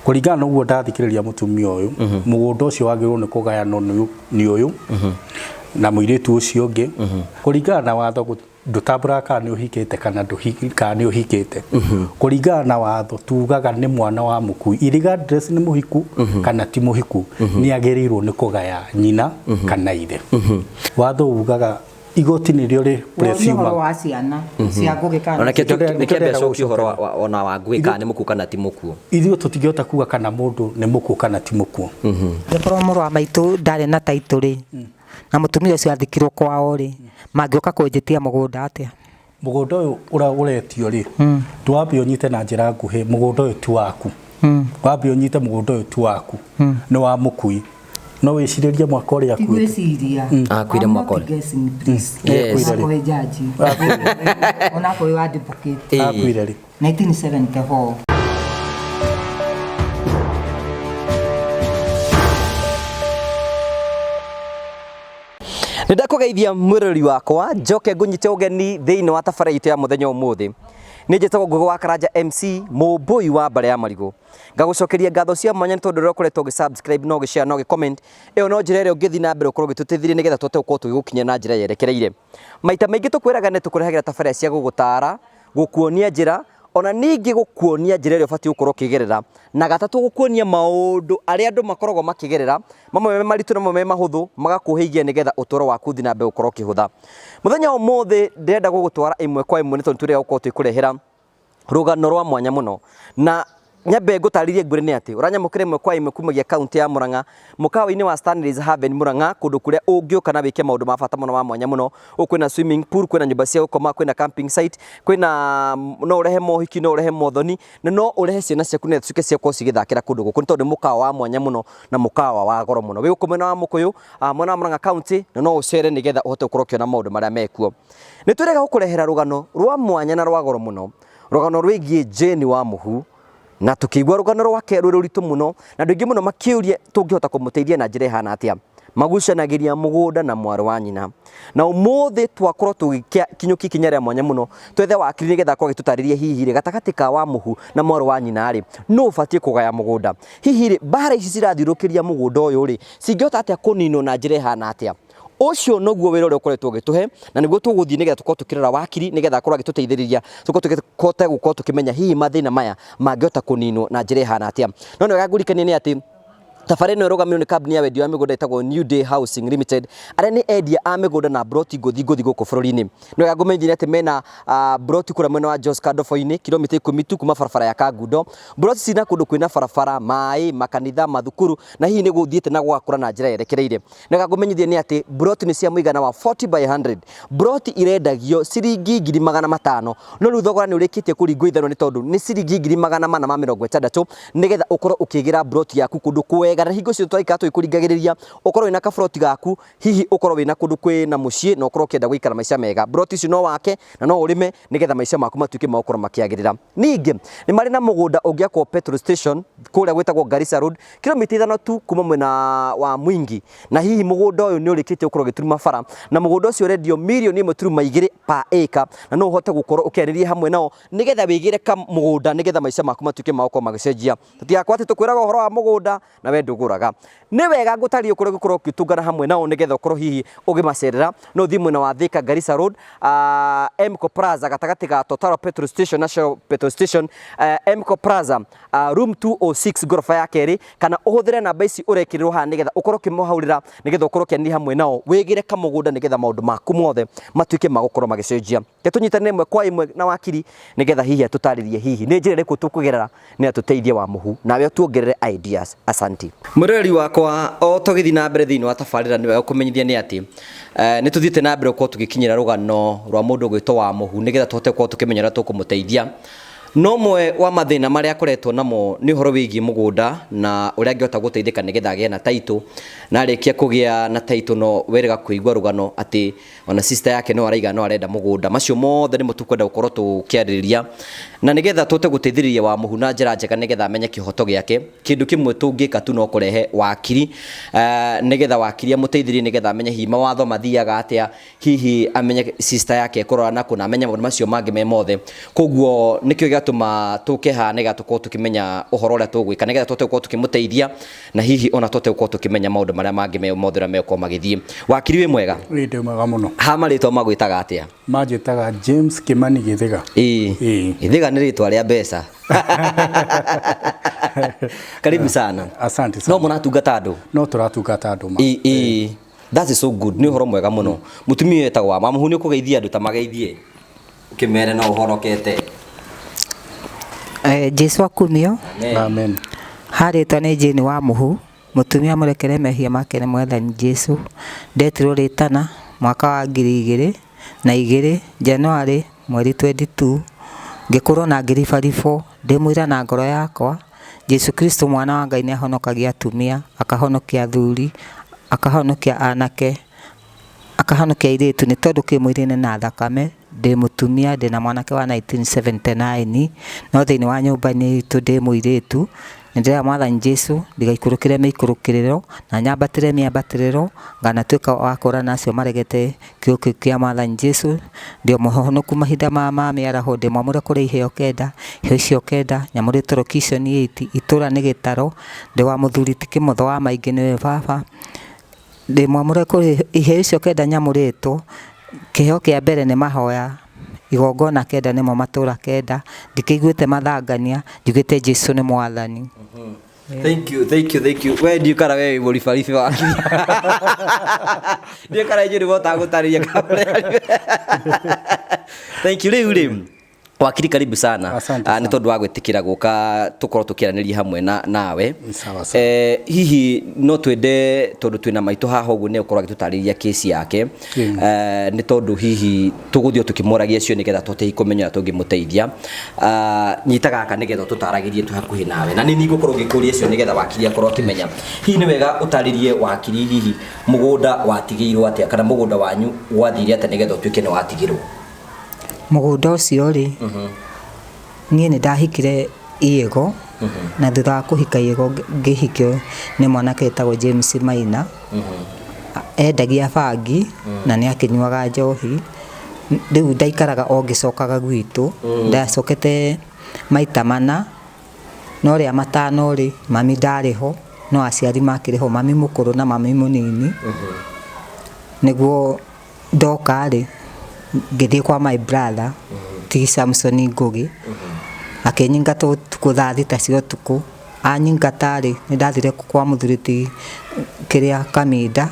Kũringana na ũguo ndathikĩrĩria mũtumia ũyũ, mũgũnda ũcio wagĩrĩirwo nĩ kũgayanwo nĩ ũyũ na mũirĩtu ũcio ũngĩ. Kũringana na watho ndũtambũraga kana nĩ ũhikĩte kana kana nĩ ũhikĩte. Kũringana na watho tugaga nĩ mwana wa mũkui, irregardless nĩ mũhiku kana ti mũhiku, nĩ agĩrĩirwo nĩ kũgaya nyina kana ithe. Watho ugaga igoti nĩrĩo rĩ Woria ũhoro presume wa ciana cia Ngũgĩ kana Ona Nĩkĩo nĩkĩambe ndĩrenda acokie ũhoro gũcokeria. ona wa Ngũgĩ kana nĩ mũkuũ kana ti mũkuũ. Ithuĩ tũtingĩhota kuga kana mũndũ nĩ mũkuũ kana ti mũkuũ. Angĩkorwo mũrũ wa maitũ ndarĩ na taitũ rĩ, na mũtumia ũcio athikirwo kwao rĩ, mangĩũka kũnjĩtia mũgũnda atĩa? Mũgũnda ũyũ ũretio rĩ, ndwambe ũnyite na njĩra nguhĩ, mũgũnda ũyũ ti waku. Wambe ũnyite mũgũnda ũyũ ti waku, nĩ wa mũkui. No wĩcirĩrie mwaka ũrĩa akuĩte. Tigwĩciria. Akuire I'm mwaka not ũrĩ- guessing, please. Yes. Akuire rĩ? Onakorwo jaji. Onakorwo advocate. Ĩĩ. Akuire rĩ? 1974. Nĩ ndakũgeithia mwĩrori wakwa, njoke ngũnyite ũgeni thĩinĩ wa tabarĩra itũ ya mũthenya ũmũthĩ. Nĩ njĩtagwo Ngũgĩ wa Karanja MC, mũmbũi wa mbarĩ ya marigũ. Ngagũcokeria ngatho cia mwanya nĩ tondũ ũrĩa ũkoretwo ũgĩ subscribe na ũgĩ share na ũgĩ comment. Ĩyo no njĩra ĩrĩa ũngĩthiĩ na mbere ũkorwo ũgĩtũteithĩrĩria nĩgetha tũhote gũkorwo tũgĩgũkinyĩra na njĩra yerekereire. Maita maingĩ tũkwĩraga nĩ tũkũrehagĩra tabarĩra cia gũgũtara, gũkuonia njĩra, ona ningĩ gũkuonia njĩra ĩrĩa ũbatiĩ gũkorwo ũkĩgerera, na gatatũ gũkuonia maũndũ arĩa andũ makoragwo makĩgerera, mamwe me maritũ na mamwe me mahũthũ, magakũhĩigia nĩgetha ũtũro waku ũthiĩ na mbere gũkorwo ũkĩhũtha. Mũthenya wa ũmũthĩ ndĩrenda gũgũtwara ĩmwe kwa ĩmwe nĩ tondũ nĩ tũrĩga gũkorwo tũgĩkũrehera rũgano rwa mwanya mũno. Na nyambe ngũtarĩrie ngwĩre nĩ atĩ ũranyamũkĩra ĩmwe kwa ĩmwe kumagia kaunti ya Murang'a, mũkawa-inĩ wa Stanley's Haven Murang'a, kũndũ kũrĩa ũngĩũka na wĩke maũndũ ma bata mũno ma mwanya mũno. Gũkũ kwĩna swimming pool, kwĩna nyũmba cia gũkoma, kwĩna camping site, kwĩna no ũrehe mohiki, no ũrehe mothoni, na no ũrehe ciana ciaku nĩgetha cituĩke cia gũkorwo cigĩthakĩra kũndũ gũkũ, nĩ tondũ nĩ mũkawa wa mwanya mũno na mũkawa wa goro mũno. Wĩ gũkũ mwena wa Mũkũyũ, mwena wa Murang'a county, na no ũcere nĩgetha ũhote gũkorwo ũkĩona maũndũ marĩa mekuo. Nĩ twĩrĩga gũkũrehera rũgano rwa mwanya na rwa goro mũno, rũgano rwĩgiĩ Jane wa Mũhu, na tũkĩigua rũgano rwake rwĩ rũritũ mũno, na andũ aingĩ mũno makĩũria tũngĩhota kũmũteithia na njĩra ĩhana atĩa. Magucanagĩria mũgũnda na mwarĩ wa nyina. Na ũmũthĩ twakorwo tũgĩkinyũkia ikinya rĩa mwanya mũno, twethe wakiri nĩgetha akorwo agĩtũtarĩria hihi rĩ, gatagatĩ ka wa Mũhu na mwarĩ wa nyina rĩ, nũ ũbatiĩ kũgaya mũgũnda? Hihi rĩ, mbara ici cirathiũrũrũkĩria mũgũnda ũyũ rĩ, cingĩhota atĩa kũninwo na njĩra ĩhana atĩa? Ũcio noguo wĩra ũrĩa ũkoretwo ũgĩtũhe na nĩguo tũgũthiĩ nĩgetha tũkorwo tũkĩrora wakiri nĩgetha akorwo agĩtũteithĩrĩria tũkorwo tũkĩhote gũkorwo tũkĩmenya hihi mathĩna maya mangĩhota kũninwo na njĩra ĩhana atĩa. No nĩ wega ngũririkanie nĩ atĩ tabarĩra ĩno ĩrũgamĩrĩirwo nĩ kambuni ya wendia wa mĩgũnda ĩtagwo New Day Housing Limited, arĩa nĩ endia a mĩgũnda na mburoti ngũthi ngũthi gũkũ bũrũri-inĩ. Nĩ wega ngũmenyithie atĩ mena mburoti kũrĩa mwena wa Joska Ndobo-inĩ, kilomita 10 tu kuma barabara ya Kangundo. Mburoti cina kũndũ kwĩna barabara, maĩ, makanitha, mathukuru na hihi nĩ gũthiĩte na gũgakũra na njĩra yerekereire. Nĩ wega ngũmenyithie nĩ atĩ mburoti nĩ cia mũigana wa 40 by 100. Mburoti irendagio ciringi 500,000, no rĩu thogora nĩ ũrĩkĩtie kũringwo ithanwa nĩ tondũ nĩ ciringi 460,000 nĩgetha ũkorwo ũkĩgĩra mburoti yaku kũndũ kwega. Na hingo ciothe twaikara tũgĩkũringagĩrĩria ũkorwo wĩna kaburoti gaku, hihi ũkorwo wĩna kũndũ kwĩna mũciĩ na ũkorwo ũkĩenda gũikara maica mega. Mburoti icio no wake na no ũrĩme nĩgetha maica maku matuĩke ma gũkorwo makĩagĩrĩra. Ningĩ nĩ marĩ na mũgũnda ũngĩakwo petrol station kũrĩa gwĩtagwo Garissa Road, kilomita 5 tu kuma mwena wa Mwingi, na hihi mũgũnda ũyũ nĩ ũrĩkĩtie gũkorwo ũgĩturuma bara, na mũgũnda ũcio ũrendio 1.2 million per acre, na no ũhote gũkorwo ũkĩarĩria hamwe nao nĩgetha wĩgĩre ka mũgũnda nĩgetha maica maku matuĩke ma gũkorwo magĩcenjia. Tũtigakorwo atĩ tũkwĩraga ũhoro wa mũgũnda na we ndũgũraga. Nĩ wega ngũtarĩrie kũrĩa ũngĩkorwo ũgĩtũngana hamwe nao nĩgetha ũkorwo hihi ũgĩmacerera. No ũthiĩ mwena wa Thika Garissa Road, Emco Plaza gatagatĩ ga Total Petrol Station na Shell Petrol Station, Emco Plaza, room 206 ngoroba ya kerĩ, kana ũhũthĩre namba ici ũrekĩrĩrwo haha nĩgetha ũkorwo ũkĩmahũrĩra nĩgetha ũkorwo ũkĩaranĩria hamwe nao, wĩgĩre kamũgũnda nĩgetha maũndũ maku mothe matuĩke ma gũkorwo magĩcenjia. Reke tũnyitanĩre ĩmwe kwa ĩmwe na wakiri nĩgetha hihi atũtarĩrie hihi nĩ njĩra ĩrĩkũ tũkũgerera nĩ atũteithie wa mũhu nawe ũtuongerere ideas. Asanti. Mwĩroreri wakwa, o tũgĩthiĩ na mbere thĩinĩ wa tabarĩra nĩ wega kũmenyithia nĩ atĩ nĩ tũthiĩte na mbere gũkorwo tũgĩkinyĩra rũgano rwa mũndũ ũgwĩtwo wa mũhu nĩgetha tũhote gũkorwo tũkĩmenya ũrĩa tũkũmũteithia. No ũmwe wa mathĩna marĩa akoretwo namo nĩ ũhoro wĩgiĩ mũgũnda na ũrĩa angĩhota gũteithĩka nĩgetha agĩe na taitũ. Na arĩkia kũgĩa na taitũ no wĩrĩga kũigua rũgano atĩ ona sister yake no araiga no arenda mũgũnda. Macio mothe nĩmo tũkwenda gũkorwo tũkĩarĩrĩria. Na nĩgetha tũhote gũteithĩrĩria wa mũhu na njĩra njega nĩgetha amenye kĩhoto gĩake, kĩndũ kĩmwe tũngĩka tu no kũrehe wakiri, nĩgetha wakiri amũteithĩrĩrie nĩgetha amenye hihi mawatho mathiaga atĩa, hihi amenye sister yake ĩkũrora nakũ na amenye maũndũ macio mangĩ me mothe. Koguo nĩkĩo gĩatũma tũke haha nĩgetha tũkorwo tũkĩmenya ũhoro ũrĩa tũgwĩka nĩgetha tũhote gũkorwo tũkĩmũteithia na hihi ona tũhote gũkorwo tũkĩmenya maũndũ marĩa mangĩ me mothe ũrĩa megũkorwo magĩthiĩ. Wakiri wĩ mwega? Ĩ ndĩ mwega mũno. Ha marĩtwa magwĩtaga atĩa? Manjĩtaga James Kimani Gĩthĩga. Ĩĩ. Ĩĩ. Gĩthĩga nĩ rĩtwa rĩa mbeca. Karibu sana. Asante No sana. mũratungata andũ? No tũratungata andũ ma. Ĩĩ, ĩĩ. That is so good. Nĩ ũhoro mwega mũno. Mũtumia ũyũ etagwo wa Mamuhu, nĩ ũkũgeithia andũ ta mageithie. Ũkĩmere no ũhonokete. Jesu akumio. Amen. Harĩtwa nĩ Jane wa Mũhu, mũtumia mũrekere mehia make nĩ Mwathani Jesu. Ndetirwo rĩtana mwaka wa 2002 January mweri 22, ngĩkũrwo na ngĩribaribwo, ndĩmũira na ngoro yakwa Jesu Kristo mwana wa Ngai nĩ ahonokagia atumia, akahonokia athuri, akahonokia anake, akahonokia airĩtu, nĩ tondũ kĩ mwĩrĩ-inĩ na thakame. Ndĩ mũtumia, ndĩna mwanake wa 1979, no thĩinĩ wa nyũmba-inĩ itũ ndĩ mũirĩtu. Nĩ ndĩrera Mwathani Jesu ndigaikũrũkĩre mĩikũrũkĩrĩro na nyambatĩre mĩambatĩrĩro, nganatuĩka wa kũũrana acio maregete kiugo kĩu kĩa Mwathani Jesu. Ndĩ mũhonoku mahinda ma mĩaraho, ndĩ mwamũre kũrĩ iheo kenda, iheo icio kenda, nyamũrĩtwo location 8, itũra nĩ gĩtaro, ndĩ wa mũthuri ti kĩmotho wa maingĩ nĩwe baba. Ndĩ mwamũre kũrĩ iheo icio kenda nyamũrĩtwo, kĩheo kĩa mbere nĩ mahoya, igongona kenda nĩmo matũra kenda, ndikĩiguĩte mathangania, njugĩte Jesu nĩ Mwathani. Thank you, thank you, thank you. We ndiũ kana we wĩ mũribaribi wakiri. Ndiũ kana inyuĩ nĩmũhotaga gũtarĩria kamũrĩa. Thank you. Rĩu rĩ, wakiri karibu sana. Asante Nĩ sana. tondũ wa gwĩtĩkĩra gũka tũkorwo tũkĩaranĩria hamwe na nawe. Sawa sawa. Hihi no twende tondũ twĩna maitũ haha ũguo nĩ ũkorwo agĩtũtarĩria kesi yake. Nĩ tondũ hihi tũgũthiĩ tũkĩmũragia cio nĩgetha tũhote kũmenya ũrĩa tũngĩmũteithia. Nyita gaka nĩgetha tũtaragĩrie twĩ hakuhĩ nawe, na nĩ ngũkorwo ngĩkũria cio nĩgetha wakiri akorwo akĩmenya. Hihi nĩ wega ũtarĩrie wakiri hihi mũgũnda watigĩirwo atĩa, kana mũgũnda wanyu wathire atĩa nĩgetha ũtuĩke nĩ watigĩrwo? Mũgũnda ũcio rĩ, niĩ nĩ ndahikire Iĩgo, na thutha wa kũhika Iĩgo ngĩhikio nĩ mwanake wĩtagwo James Maina. Endagia bangi na nĩ akĩnyuaga njohi. Rĩu ndaikaraga o ngĩcokaga gwitũ, ndacokete maita mana, no rĩa matano rĩ, mami ndarĩ ho, no aciari makĩrĩ ho, mami mũkũrũ na mami mũnini. Nĩguo ndoka rĩ, ngĩthiĩ kwa my brother, ti Samson Ngũgĩ, akĩnyingata ũtukũ thaa thita cia ũtukũ. Anyingata rĩ, nĩ ndathire kwa mũthuri ti kĩrĩa Kaminda,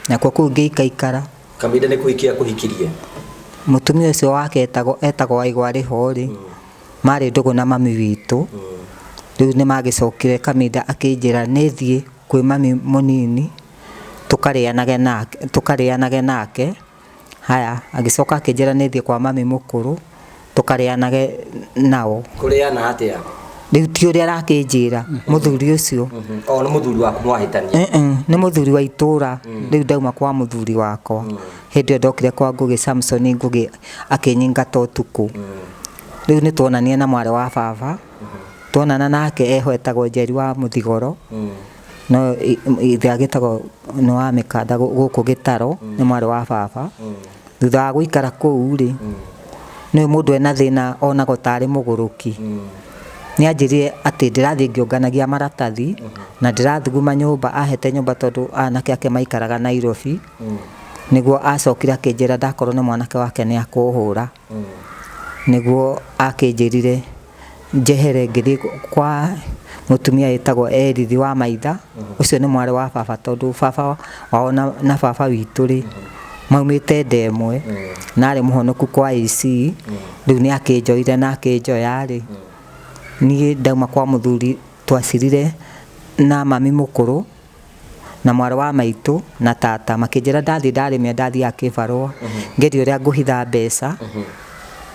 nakuo kũu ngĩikaikara. Kaminda nĩ kũhikia kũhikirie? Mũtumia ũcio wake etagwo Waigwa arĩ ho rĩ, marĩ ndũgũ na mami witũ. Rĩu nĩ magĩcokire Kaminda akĩnjĩra nĩ thiĩ kwĩ mami mũnini tũkarĩanage nake. Haya, agĩcoka akĩnjĩra nĩ thiĩ kwa mami mũkũrũ tũkarĩanage nao. Kũrĩana atĩa? Rĩu ti ũrĩa arakĩnjĩra mũthuri ũcio. O nĩ mũthuri waku mwahĩtania? Nĩ mũthuri wa itũra. Rĩu ndauma kwa mũthuri wakwa. Hĩndĩ ĩyo ndokire kwa Ngũgĩ, Samson Ngũgĩ akĩnyingata ũtukũ. Rĩu nĩ tuonanie na mwarĩ wa baba. Tuonana nake eho etagwo Njeri wa Mũthigoro. No ithe agĩtagwo nĩ wa mĩkanda gũkũ Gĩtaro, nĩ mwarĩ wa baba. Thutha wa gũikara kũu rĩ, nĩ mũndũ ena thĩna onagwo tarĩ mũgũrũki. Nĩ anjĩrire atĩ ndĩrathiĩ ngĩũnganagia maratathi na ndĩrathuguma nyũmba, ahete nyũmba tondũ anake ake maikaraga Nairobi. Nĩguo acokire akĩnjĩra ndakorwo nĩ mwanake wake nĩ akũhũra. Nĩguo akĩnjĩrire njehere ngĩthiĩ kwa mũtumia wĩtagwo Erithi wa Maitha, ũcio nĩ mwarĩ wa baba tondũ baba wao na baba witũ rĩ, maumĩte nda ĩmwe, na arĩ mũhonoku kwa AC, rĩu nĩ akĩnjoire na akĩnjoya rĩ, niĩ ndauma kwa mũthuri twacirire na mami mũkũrũ na mwarĩ wa maitũ na tata, makĩnjĩra ndathiĩ ndarĩmia ndathiaga kĩbarũa, ngerie ũrĩa ngũhitha mbeca.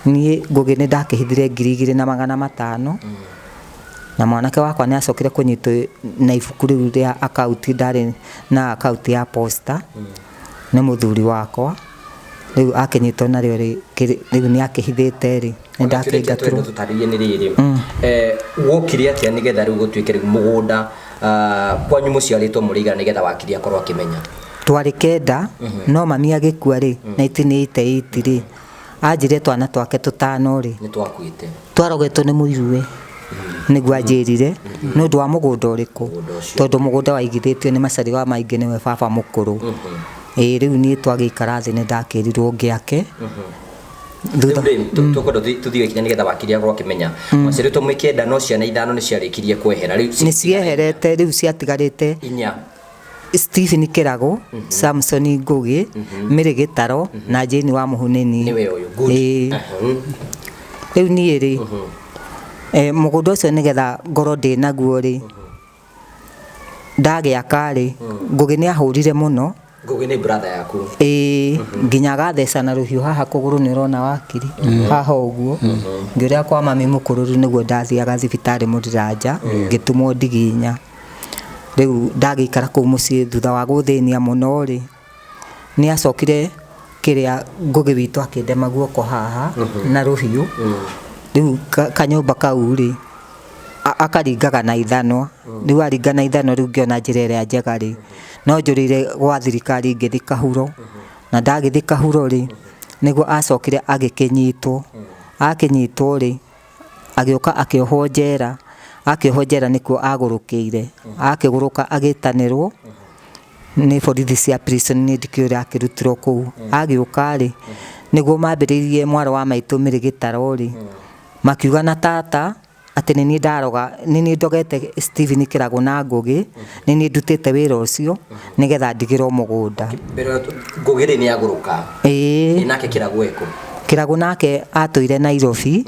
Niĩ Ngũgĩ nĩ ndakĩhithire 2500, na mwanake wakwa nĩ acokire kũnyitwo na ibuku rĩu rĩa akaunti, ndarĩ na akaunti ya posta nĩ mũthuri wakwa. Rĩu akĩnyitwo narĩo rĩ, rĩu nĩ akĩhithĩte rĩ, nĩ ndakĩingatirwo. Tũtarĩrie nĩ rĩrĩ, wokire atĩa nĩgetha rĩu gũtuĩke rĩu mũgũnda kwanyu mũciarĩtwo mũrĩ igana nĩgetha wakiri akorwo akĩmenya? Twarĩ 9, no mami agĩkua rĩ, 1988 rĩ, anjĩrire twana twake tũtano rĩ, nĩ twakuĩte, twarogetwo nĩ mũiruwe, nĩguo anjĩrire, nĩ ũndũ wa mũgũnda ũrĩkũ, tondũ mũgũnda waigithĩtio nĩ Macari wa Maingĩ nĩwe baba mũkũrũ. Ĩĩ rĩu niĩ twagĩikara thĩ nĩ ndakĩrirwo ngĩake. Thutha tũkwenda tũthiĩ kinya nĩgetha wakiri akorwo akĩmenya mwaciarĩtwo mwĩ 9 no ciana 5 nĩ ciarĩkirie kwehera rĩu nĩ cieherete, rĩu ciatigarĩte 4, Stephen Kĩrago, Samson Ngũgĩ, Mary Gĩtaro na Jane wa Mũhuneni. Nĩwe ũyũ. Good. Ĩĩ. Rĩu niĩ rĩ, mũgũnda ũcio nĩgetha ngorwo ndĩ naguo rĩ, ndagĩaka rĩ, Ngũgĩ nĩ ahũrire mũno. Ngũgĩ nĩ brother yaku? Ĩĩ, nginya agatheca na rũhiũ haha kũgũrũ, nĩ ũrona wakiri haha ũguo. Ngĩũrĩra kwa mami mũkũrũ rĩu nĩguo ndathiaga thibitarĩ Mũriranja, ngĩtumwo ndigi 4. Rĩu ndagĩikara kũu mũciĩ thutha wa gũthĩnia mũno rĩ, nĩ acokire kĩrĩa Ngũgĩ witũ akĩndema guoko haha na rũhiũ. Rĩu kanyũmba kau rĩ, akaringaga na ithanwa. Rĩu aringa na ithanwa, rĩu ngĩona njĩra ĩrĩa njega rĩ, no njũrĩire gwa thirikari ngĩthiĩ Kahuro. Na ndagĩthiĩ Kahuro rĩ, nĩguo acokire agĩkĩnyitwo. Akĩnyitwo rĩ, agĩũka akĩohwo njera. Akĩohwo njera nĩkuo agũrũkĩire. Akĩgũrũka agĩtanĩrwo nĩ borithi cia prison, nĩ ndikĩũĩ ũrĩa akĩrutirwo kũu. Agĩũka rĩ, nĩguo mambĩrĩirie mwarĩ wa maitũ Mary Gĩtaro rĩ, makiuga na tata atĩ nĩ niĩ ndaroga, nĩ niĩ ndogete Stephen Kĩrago na Ngũgĩ, nĩ niĩ ndutĩte wĩra ũcio nĩgetha ndigĩrwo mũgũnda. Mbere Ngũgĩ rĩ nĩ agũrũka? Ĩĩ. Nake Kĩrago ekũ? Kĩrago nake atũire Nairobi.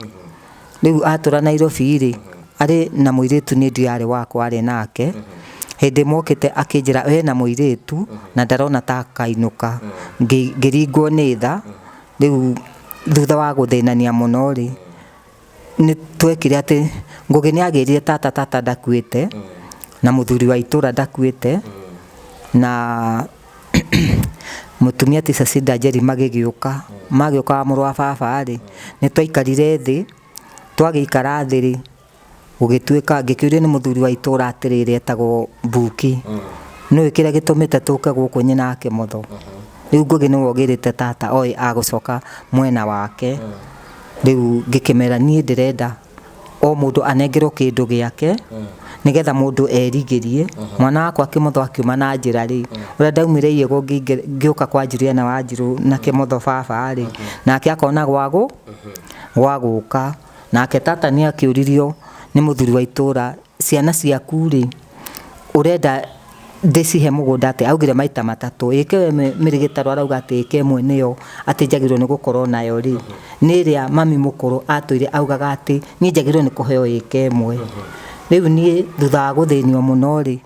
Rĩu atũra Nairobi rĩ, arĩ na mũirĩtu niĩ ndiarĩ wakwa arĩ nake. Hĩndĩ mokĩte akĩnjĩra we na mũirĩtu na ndarona ta akainũka. Ngĩringwo nĩ tha. Rĩu thutha wa gũthĩnania mũno rĩ, nĩ twekire atĩ Ngũgĩ nĩ agĩrire tata, tata ndakuĩte, na mũthuri wa itũra ndakuĩte, na mũtumia ti Cecilia Njeri magĩgĩũka. Magĩũka wa mũrũ wa baba rĩ, nĩ twaikarire thĩ, twagĩikara thĩ rĩ, gũgĩtuĩka ngĩkĩũrio nĩ mũthuri wa itũra atĩrĩrĩ etagwo Mbuki, nĩũĩ kĩrĩa gĩtũmĩte tũke gũkũ nyina wa Kĩmotho? Rĩu Ngũgĩ nĩwe ũgĩrĩte tata oĩ agũcoka mwena wake. Rĩu ngĩkĩmera niĩ ndĩrenda o mũndũ anengerwo kĩndũ gĩake nĩgetha mũndũ erigĩrie. Mwana wakwa Kĩmotho akiuma na njĩra rĩ, ũrĩa ndaumire Iyego ngĩũka kwa Juliana Wanjirũ na Kĩmotho baba rĩ, nake akona gwa gũka. Nake tata nĩ akĩũririo nĩ mũthuri wa itũra, ciana ciaku rĩ, ũrenda ndĩcihe mũgũnda atĩa? Augire maita 3. Ĩke we Mary Gĩtaro arauga atĩ ĩke ĩmwe nĩyo atĩ njagĩrĩirwo nĩ gũkorwo nayo rĩ, nĩ ĩrĩa mami mũkũrũ atũire augaga atĩ niĩ njagĩrĩirwo nĩ kũheo ĩka ĩmwe. Rĩu niĩ thutha wa gũthĩnio mũno rĩ,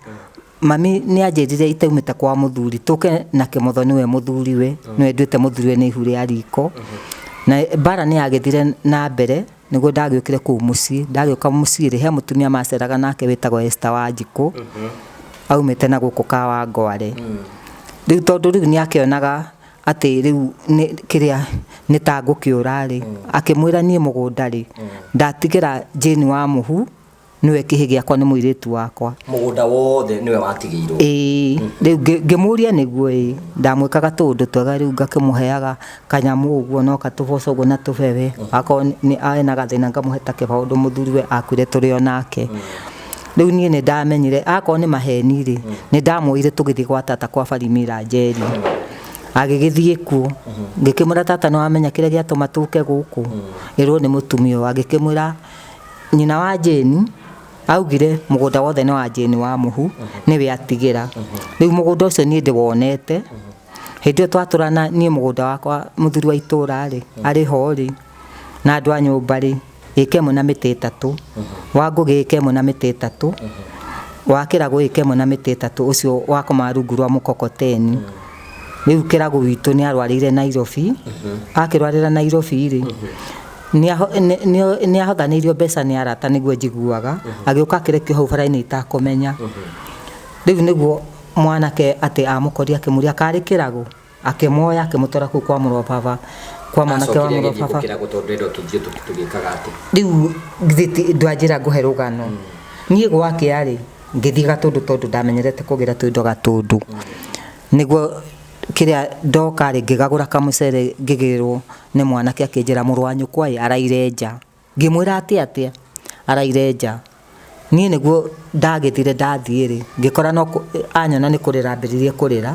mami nĩ anjĩrire itaumĩte kwa mũthuri, tũke na Kĩmotho nĩwe mũthuriwe, nĩwe nduĩte mũthuriwe nĩ ihu rĩa riko. Na mbara nĩ yagĩthire na mbere, nĩguo ndagĩũkire kũu mũciĩ. Ndagĩũka mũciĩ rĩ, he mũtumia maceraga nake wĩtagwo Esther Wanjikũ, aumĩte na gũkũ Kawangware. Rĩu tondũ rĩu nĩ akĩonaga atĩ rĩu nĩ kĩrĩa nĩ ta ngũkĩũra rĩ, akĩmwĩra niĩ mũgũnda rĩ, ndatigĩra Jane wa Mũhu, nĩwe kĩhĩ gĩakwa, nĩ mũirĩtu wakwa. Mũgũnda wothe nĩwe watigĩirwo? Ĩĩ. Rĩu ngĩmũria nĩguo ĩĩ, ndamwĩkaga tũũndũ twega, rĩu ngakĩmũheaga kanyamũ ũguo no katũboco ũguo na tũbebe. Akorwo nĩ ena gathĩna ngamũhe ta kĩbaũ ũndũ mũthuriwe akuire tũrĩ o nake. Rĩu niĩ nĩ ndamenyire akorwo nĩ maheni rĩ, nĩ ndamwoire tũgĩthiĩ gwa tata kwa Barimira Njeri. Agĩgĩthiĩ kuo, ngĩkĩmwĩra tata nĩ wamenya kĩrĩa gĩatũma tũke gũkũ, ĩrwo nĩ mũtumia ũyũ. Agĩkĩmwĩra nyina wa Jane augire mũgũnda wothe nĩ wa Jane wa Mũhu, nĩwe atigĩra. Rĩu mũgũnda ũcio niĩ ndĩwonete. Hĩndĩ ĩyo twatũrana niĩ mũgũnda wakwa mũthuri wa itũra rĩ, arĩ ho rĩ, na andũ a nyũmba rĩ, ĩka ĩmwe na mĩtĩ 3, wa Ngũgĩ ĩka ĩmwe na mĩtĩ 3, wa Kĩragũ ĩka ĩmwe na mĩtĩ 3, ũcio wakomaga rungu rwa mũkokoteni. Rĩu Kĩragũ witũ nĩ arwarĩire Nairobi. Akĩrwarĩra Nairobi rĩ, nĩ ahothanĩirio mbeca nĩ arata nĩguo njiguaga, agĩũka akĩrekio hau bara-inĩ itakũmenya. Rĩu nĩguo mwanake atĩ amũkoria akĩmũria karĩ Kĩragũ. Akĩmuoya akĩmũtwara kũu kwa mũrũ wa baba, kwa mwanake wa Acokire mũrũ wa agĩthiĩ baba. gũkĩragwo tondũ ndenda tũthiĩ tũgĩkaga atĩ. Rĩu githĩ ndwanjĩra ngũhe rũgano. Niĩ gwakĩa rĩ, ngĩthiĩ Gatũndũ tondũ ndamenyerete kũgĩra tũindo Gatũndũ. Nĩguo kĩrĩa ndoka rĩ, ngĩgagũra kamũcere ngĩgĩrwo nĩ mwanake akĩnjĩra mũrũ wa nyũkwa ĩ araire nja. Ngĩmwĩra atĩ atĩa? Araire nja. Niĩ nĩguo ndagĩthire ndathiĩ rĩ, ngĩkora no anyona nĩ kũrĩra ambĩrĩirie kũrĩra,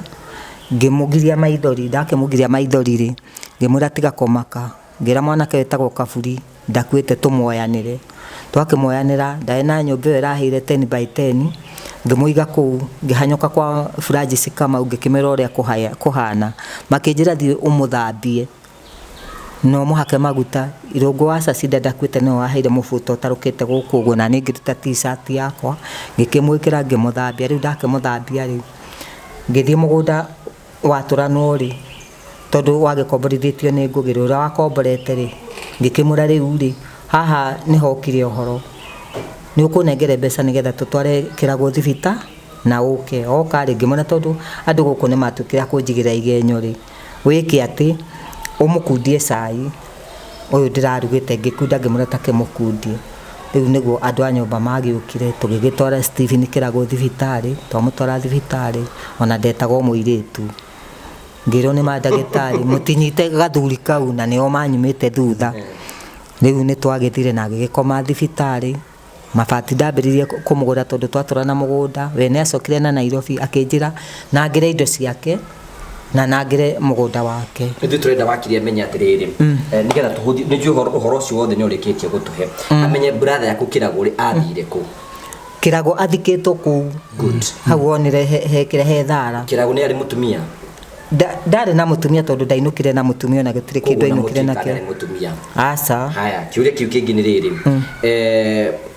ngĩmũgiria maithori, ndakĩmũgiria maithori rĩ, ngĩmwĩra tiga kũmaka, ngĩra mwanake wĩtagwo Kaburi ndakuĩte tũmuoyanĩre. Twakĩmuoyanĩra, ndarĩ na nyũmba ĩyo ĩrahĩire 10 by 10, ngĩmũiga kũu, ngĩhanyũka kwa Francis Kamau ngĩkĩmwĩra ũrĩa kũhana. Makĩnjĩra thiĩ ũmũthambie na ũmũhake maguta. Irũngũ wa Cacinda ndakuĩte nĩwe waheire mũbuto ũtarũkĩte gũkũ ũguo, na niĩ ngĩruta t-shirt yakwa ngĩkĩmwĩkĩra ngĩmũthambia. Rĩu ndakĩmũthambia rĩ, ngĩthiĩ mũgũnda watũranwo rĩ, tondũ wagĩkomborithĩtio nĩ Ngũgĩ rĩ, ũrĩa wakomborete rĩ, ngĩkĩmwĩra rĩu rĩ, haha nĩho ũkire ũhoro, nĩ ũkũnengere mbeca nĩgetha tũtware kĩragwo thibita na ũke. Oka rĩ, ngĩmwĩra tondũ andũ gũkũ nĩ matuĩkire a kũnjigĩra igenyo rĩ, wĩke atĩ ũmũkundie cai ũyũ ndĩrarugĩte, ngĩkunda ngĩmwĩra ta kĩmũkundie. Rĩu nĩguo andũ a nyũmba magĩũkire, tũgĩgĩtwara Stephen Kĩragũ thibitarĩ, twamũtwara thibitarĩ, ona ndetagwo mũirĩtu. Ngĩrwo nĩ mandagĩtarĩ mũtinyite gathuri kau na nĩo manyumĩte thutha. Rĩu nĩ twagĩthire na agĩgĩkoma thibitarĩ. Mabati ndambĩrĩirie kũmũgũra tondũ twatũra na mũgũnda. We nĩ acokire na Nairobi akĩnjĩra nangĩre indo ciake na nangĩre mũgũnda wake. Ithuĩ tũrenda wakiri amenye atĩrĩrĩ, nĩgetha tũhũthie, nĩ njũĩ ũhoro ũcio wothe nĩ ũrĩkĩtie gũtũhe. Amenye brother yaku Kĩragũ rĩ athire kũ? Kĩragũ athikĩtwo kũu. Good. Hau wonire hekĩre he thara. Kĩragũ nĩ arĩ mũtumia? Ndarĩ na mũtumia tondũ ndainũkire na mũtumia ona gũtirĩ kĩndũ Koguo na ainũkire mũtuĩka nakĩo. ndarĩ mũtumia. Aca. Haya, kĩũria kĩu kĩngĩ nĩ rĩrĩ.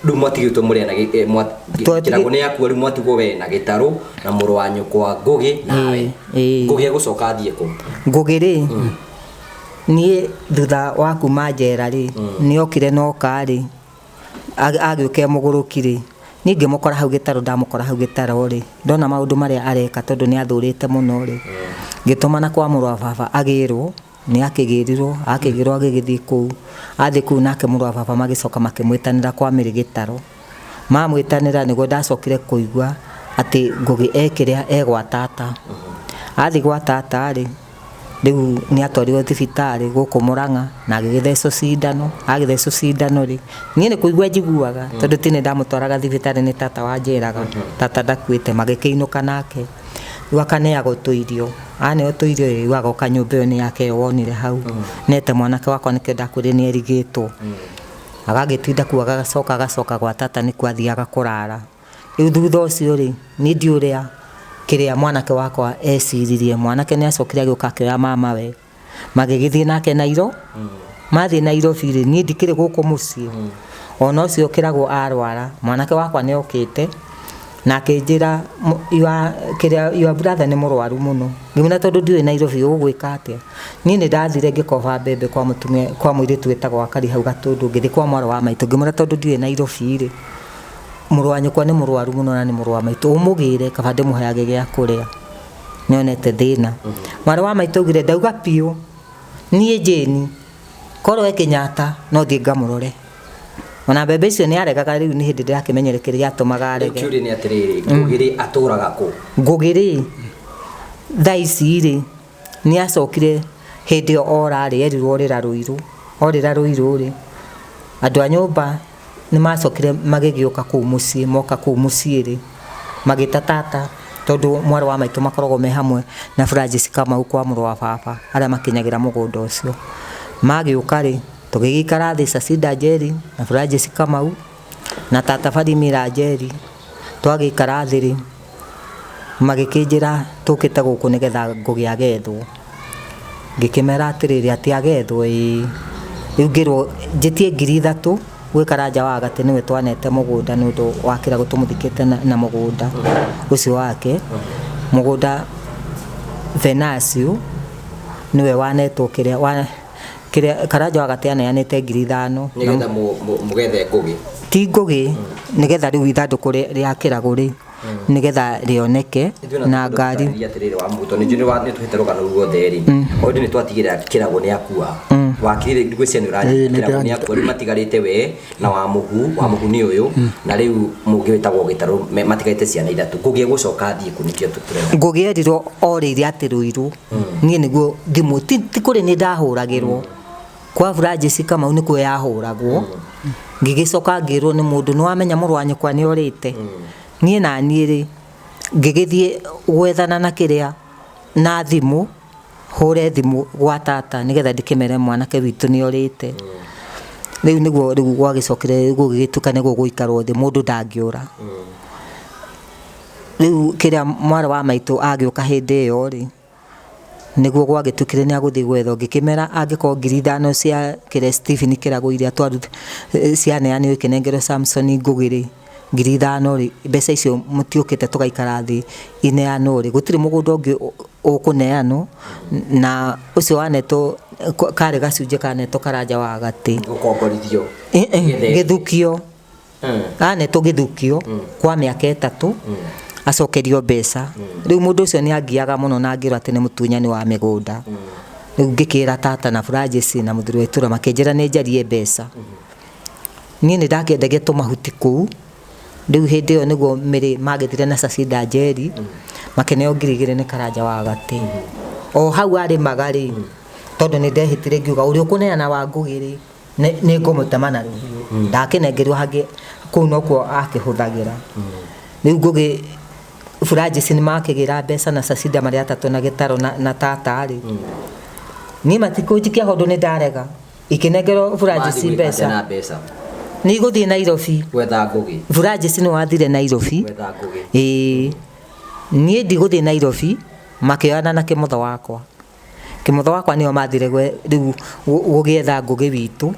Rĩu mwatigĩtwo mũrĩ ana Kĩragũ nĩ akua, rĩu mwatigwo we na Gĩtarũ na mũrũ wa nyũkwa Ngũgĩ nawe. Ngũgĩ egũcoka athiĩ kũ? Ngũgĩ rĩ, niĩ thutha wa kuma njera rĩ, nĩokire noka rĩ, agĩũka e mũgũrũki rĩ, niĩ ngĩmũkora hau Gĩtarũ, ndamũkora hau Gĩtarũ rĩ, ndona maũndũ marĩa areka tondũ nĩ athũrĩte mũno rĩ, ngĩtũmana kwa mũrũ wa baba agĩrwo, nĩ akĩgĩrirwo, akĩgĩrwo agĩgĩthiĩ kũu. Athiĩ kũu nake mũrũ wa baba magĩcoka makĩmwĩtanĩra kwa Mĩrĩ Gĩtarũ. Mamwĩtanĩra nĩguo ndacokire kũigua atĩ Ngũgĩ ekĩrĩa e gwa tata. Athiĩ gwa tata rĩ, rĩu nĩ atwarirwo thibitarĩ gũkũ Mũrang'a na agĩgĩthecwo cindano. Agĩthecwo cindano rĩ, niĩ nĩ kũigua njiguaga tondũ ti nĩ ndamũtwaraga thibitarĩ nĩ tata wanjĩraga, tata ndakuĩte, magĩkĩinũka nake. Rĩu akaneagwo tũirio, aneo tũirio rĩ, rĩu agoka nyũmba ĩyo nĩ yake ĩyo wonire hau. Nete mwanake wakwa nĩkĩo ndakwĩrire nĩ erigĩtwo. Agagĩtinda kũu agacoka agacoka gwa tata nĩkuo athiaga kũrara. Rĩu thutha ũcio rĩ, niĩ ndiũĩ ũrĩa kĩrĩa mwanake wakwa eciririe. Mwanake nĩ acokire agĩũka akĩoya mamawe, magĩgĩthiĩ nake Nairo. Mathiĩ Nairobi rĩ, niĩ ndikĩrĩ gũkũ mũciĩ. Ona ũcio Kĩragũ arwara, mwanake wakwa nĩ okĩte na akĩnjĩra, your brother nĩ mũrwaru mũno. Ngĩmwĩra tondũ ndiũĩ Nairobi ũgwĩka atĩa. Niĩ nĩ ndathire ngĩkoba mbembe kwa mũtumia, kwa mũirĩtu wĩtagwo Wakari hau Gatũndũ, ngĩthiĩ kwa mwarĩ wa maitũ, ngĩmwĩra tondũ ndiũĩ Nairobi rĩ, mũrũ wa nyũkwa nĩ mũrwaru mũno na nĩ mũrũ wa maitũ, ũmũgĩre kaba ndĩmũheage gĩa kũrĩa. Nĩonete thĩna. Mwarĩ wa maitũ augire ndauga biũ, niĩ Jane, korwo e Kenyatta no thiĩ ngamũrore. Ona mbembe icio nĩ aregaga rĩu nĩ hĩndĩ ndĩrakĩmenyere kĩrĩa gĩatũmaga arege. Kĩũria nĩ atĩrĩrĩ, Ngũgĩ rĩ atũraga kũ? Ngũgĩ rĩ, thaa ici rĩ, nĩ acokire hĩndĩ ĩyo ora rĩ, erirwo orĩra Rũirũ. Orĩra Rũirũ rĩ, andũ a nyũmba nĩ macokire magĩgĩũka kũu mũciĩ, moka kũu mũciĩ rĩ, magĩta tata, tondũ mwarĩ wa maitũ makoragwo me hamwe na Francis Kamau kwa mũrũ wa baba, arĩa makinyagĩra mũgũnda ũcio. Magĩũka rĩ, tũgĩgĩikara thĩ Cacinda Njeri na Francis Kamau na tata Barimira Njeri, twagĩikara thĩ rĩ, magĩkĩnjĩra tũkĩte gũkũ nĩgetha Ngũgĩ agethwo. Ngĩkĩmera atĩrĩrĩ, atĩ agethwo ĩĩ. Rĩu ngĩrwo njĩtie 3,000 gwĩ Karanja wa Gatĩ nĩwe twanete mũgũnda nĩ ũndũ wa Kĩragũ tũmũthikĩte na mũgũnda ũcio wake. Mũgũnda Venasio nĩwe wanetwo kĩrĩa wa kĩrĩa Karanja wa Gatĩ aneanĩte 5,000. Nĩgetha mũgethe Ngũgĩ. Ti Ngũgĩ, nĩgetha rĩu ithandũkũ rĩa Kĩragũ rĩ Nĩgetha rĩoneke na ngari. Atĩrĩrĩ wa mũtũ nĩ njũĩ nĩ tũhete rũgano ruothe rĩ, already nĩ twatigĩrĩra Kĩragũ nĩ akua, wakiri ngwĩciria nĩ Ĩĩ, ũranyita nĩ Kĩragũ nĩ akua, rĩu matigarĩte we na wa mũhu, wa mũhu nĩ ũyũ, na rĩu mũngĩ wĩtagwo Gĩtarũ, matigarĩte ciana ithatũ. Ngũgĩ gũcoka athiĩ kũ? Nĩkĩo tũrenda. Ngũgĩ erirwo orĩire atĩ Rũirũ. Niĩ nĩguo thimũ ti kũrĩ nĩ ndahũragĩrwo kwa Francis Kamau, nĩkuo yahũragwo. Ngĩgĩcoka ngĩrwo nĩ mũndũ, nĩ wamenya mũrũ wa nyũkwa nĩ orĩte. Niĩ na niĩ rĩ, ngĩgĩthiĩ gwethana na kĩrĩa na thimũ, hũre thimũ gwa tata nĩgetha ndĩkĩmere mwanake witũ nĩ orĩte. Rĩu nĩguo rĩu gwagĩcokire gũgĩgĩtuĩka nĩ gũgũikarwo thĩ, mũndũ ndangĩũra. Rĩu kĩrĩa mwarĩ wa maitũ agĩũka hĩndĩ ĩyo rĩ, nĩguo gwagĩtuĩkire nĩ agũthiĩ gwetha. Ngĩkĩmera angĩkorwo 5,000 cia kĩrĩa Stephen Kĩragũ iria cianeanirwo ikĩnengerwo Samson Ngũgĩ rĩ, 5,000 rĩ, mbeca icio mũtiũkĩte tũgaikara thĩ ineanwo rĩ, gũtirĩ mũgũnda ũngĩ ũkũneanwo, na ũcio wanetwo karĩ gacunjĩ kanetwo Karanja wa gatĩ. Gũkomborithio. Gĩthukio. Anetwo gĩthukio kwa mĩaka 3, acokerio mbeca. Rĩu mũndũ ũcio nĩ angiaga mũno na ngĩrwo atĩ nĩ mũtunyani wa mĩgũnda. Rĩu ngĩkĩra tata na Francis na mũthuri wa itũra, makĩnjĩra nĩ njarie mbeca. Niĩ nĩ ndakĩendagia tũmahuti kũu. Rĩu hĩndĩ ĩyo nĩguo mĩrĩ magĩthire na Sacinda Njeri, makĩneo 2,000 nĩ Karanja wa gatĩ. O hau arĩmaga rĩ, tondũ nĩ ndehĩtire ngiuga ũrĩa ũkũneana wa Ngũgĩ rĩ, nĩ ngũmũtema na rũhiũ. Ndakĩnengerwo hangĩ kũu nokuo akĩhũthagĩra. Rĩu Ngũgĩ Francis nĩ makĩgĩra mbeca na Sacinda marĩ atatũ na Gĩtarũ na tata rĩ. Niĩ matikũnjikia tondũ nĩ ndarega. Ikĩnengerwo Francis mbeca. Nĩ igũthiĩ Nairobi. Gwetha Ngũgĩ. Francis nĩ wathire Nairobi. Gwetha Ngũgĩ. Ĩĩ. Niĩ ndigũthiĩ Nairobi, makĩoyana na kĩmotho wakwa. Kĩmotho wakwa nĩo mathire rĩu gũgĩetha Ngũgĩ witũ.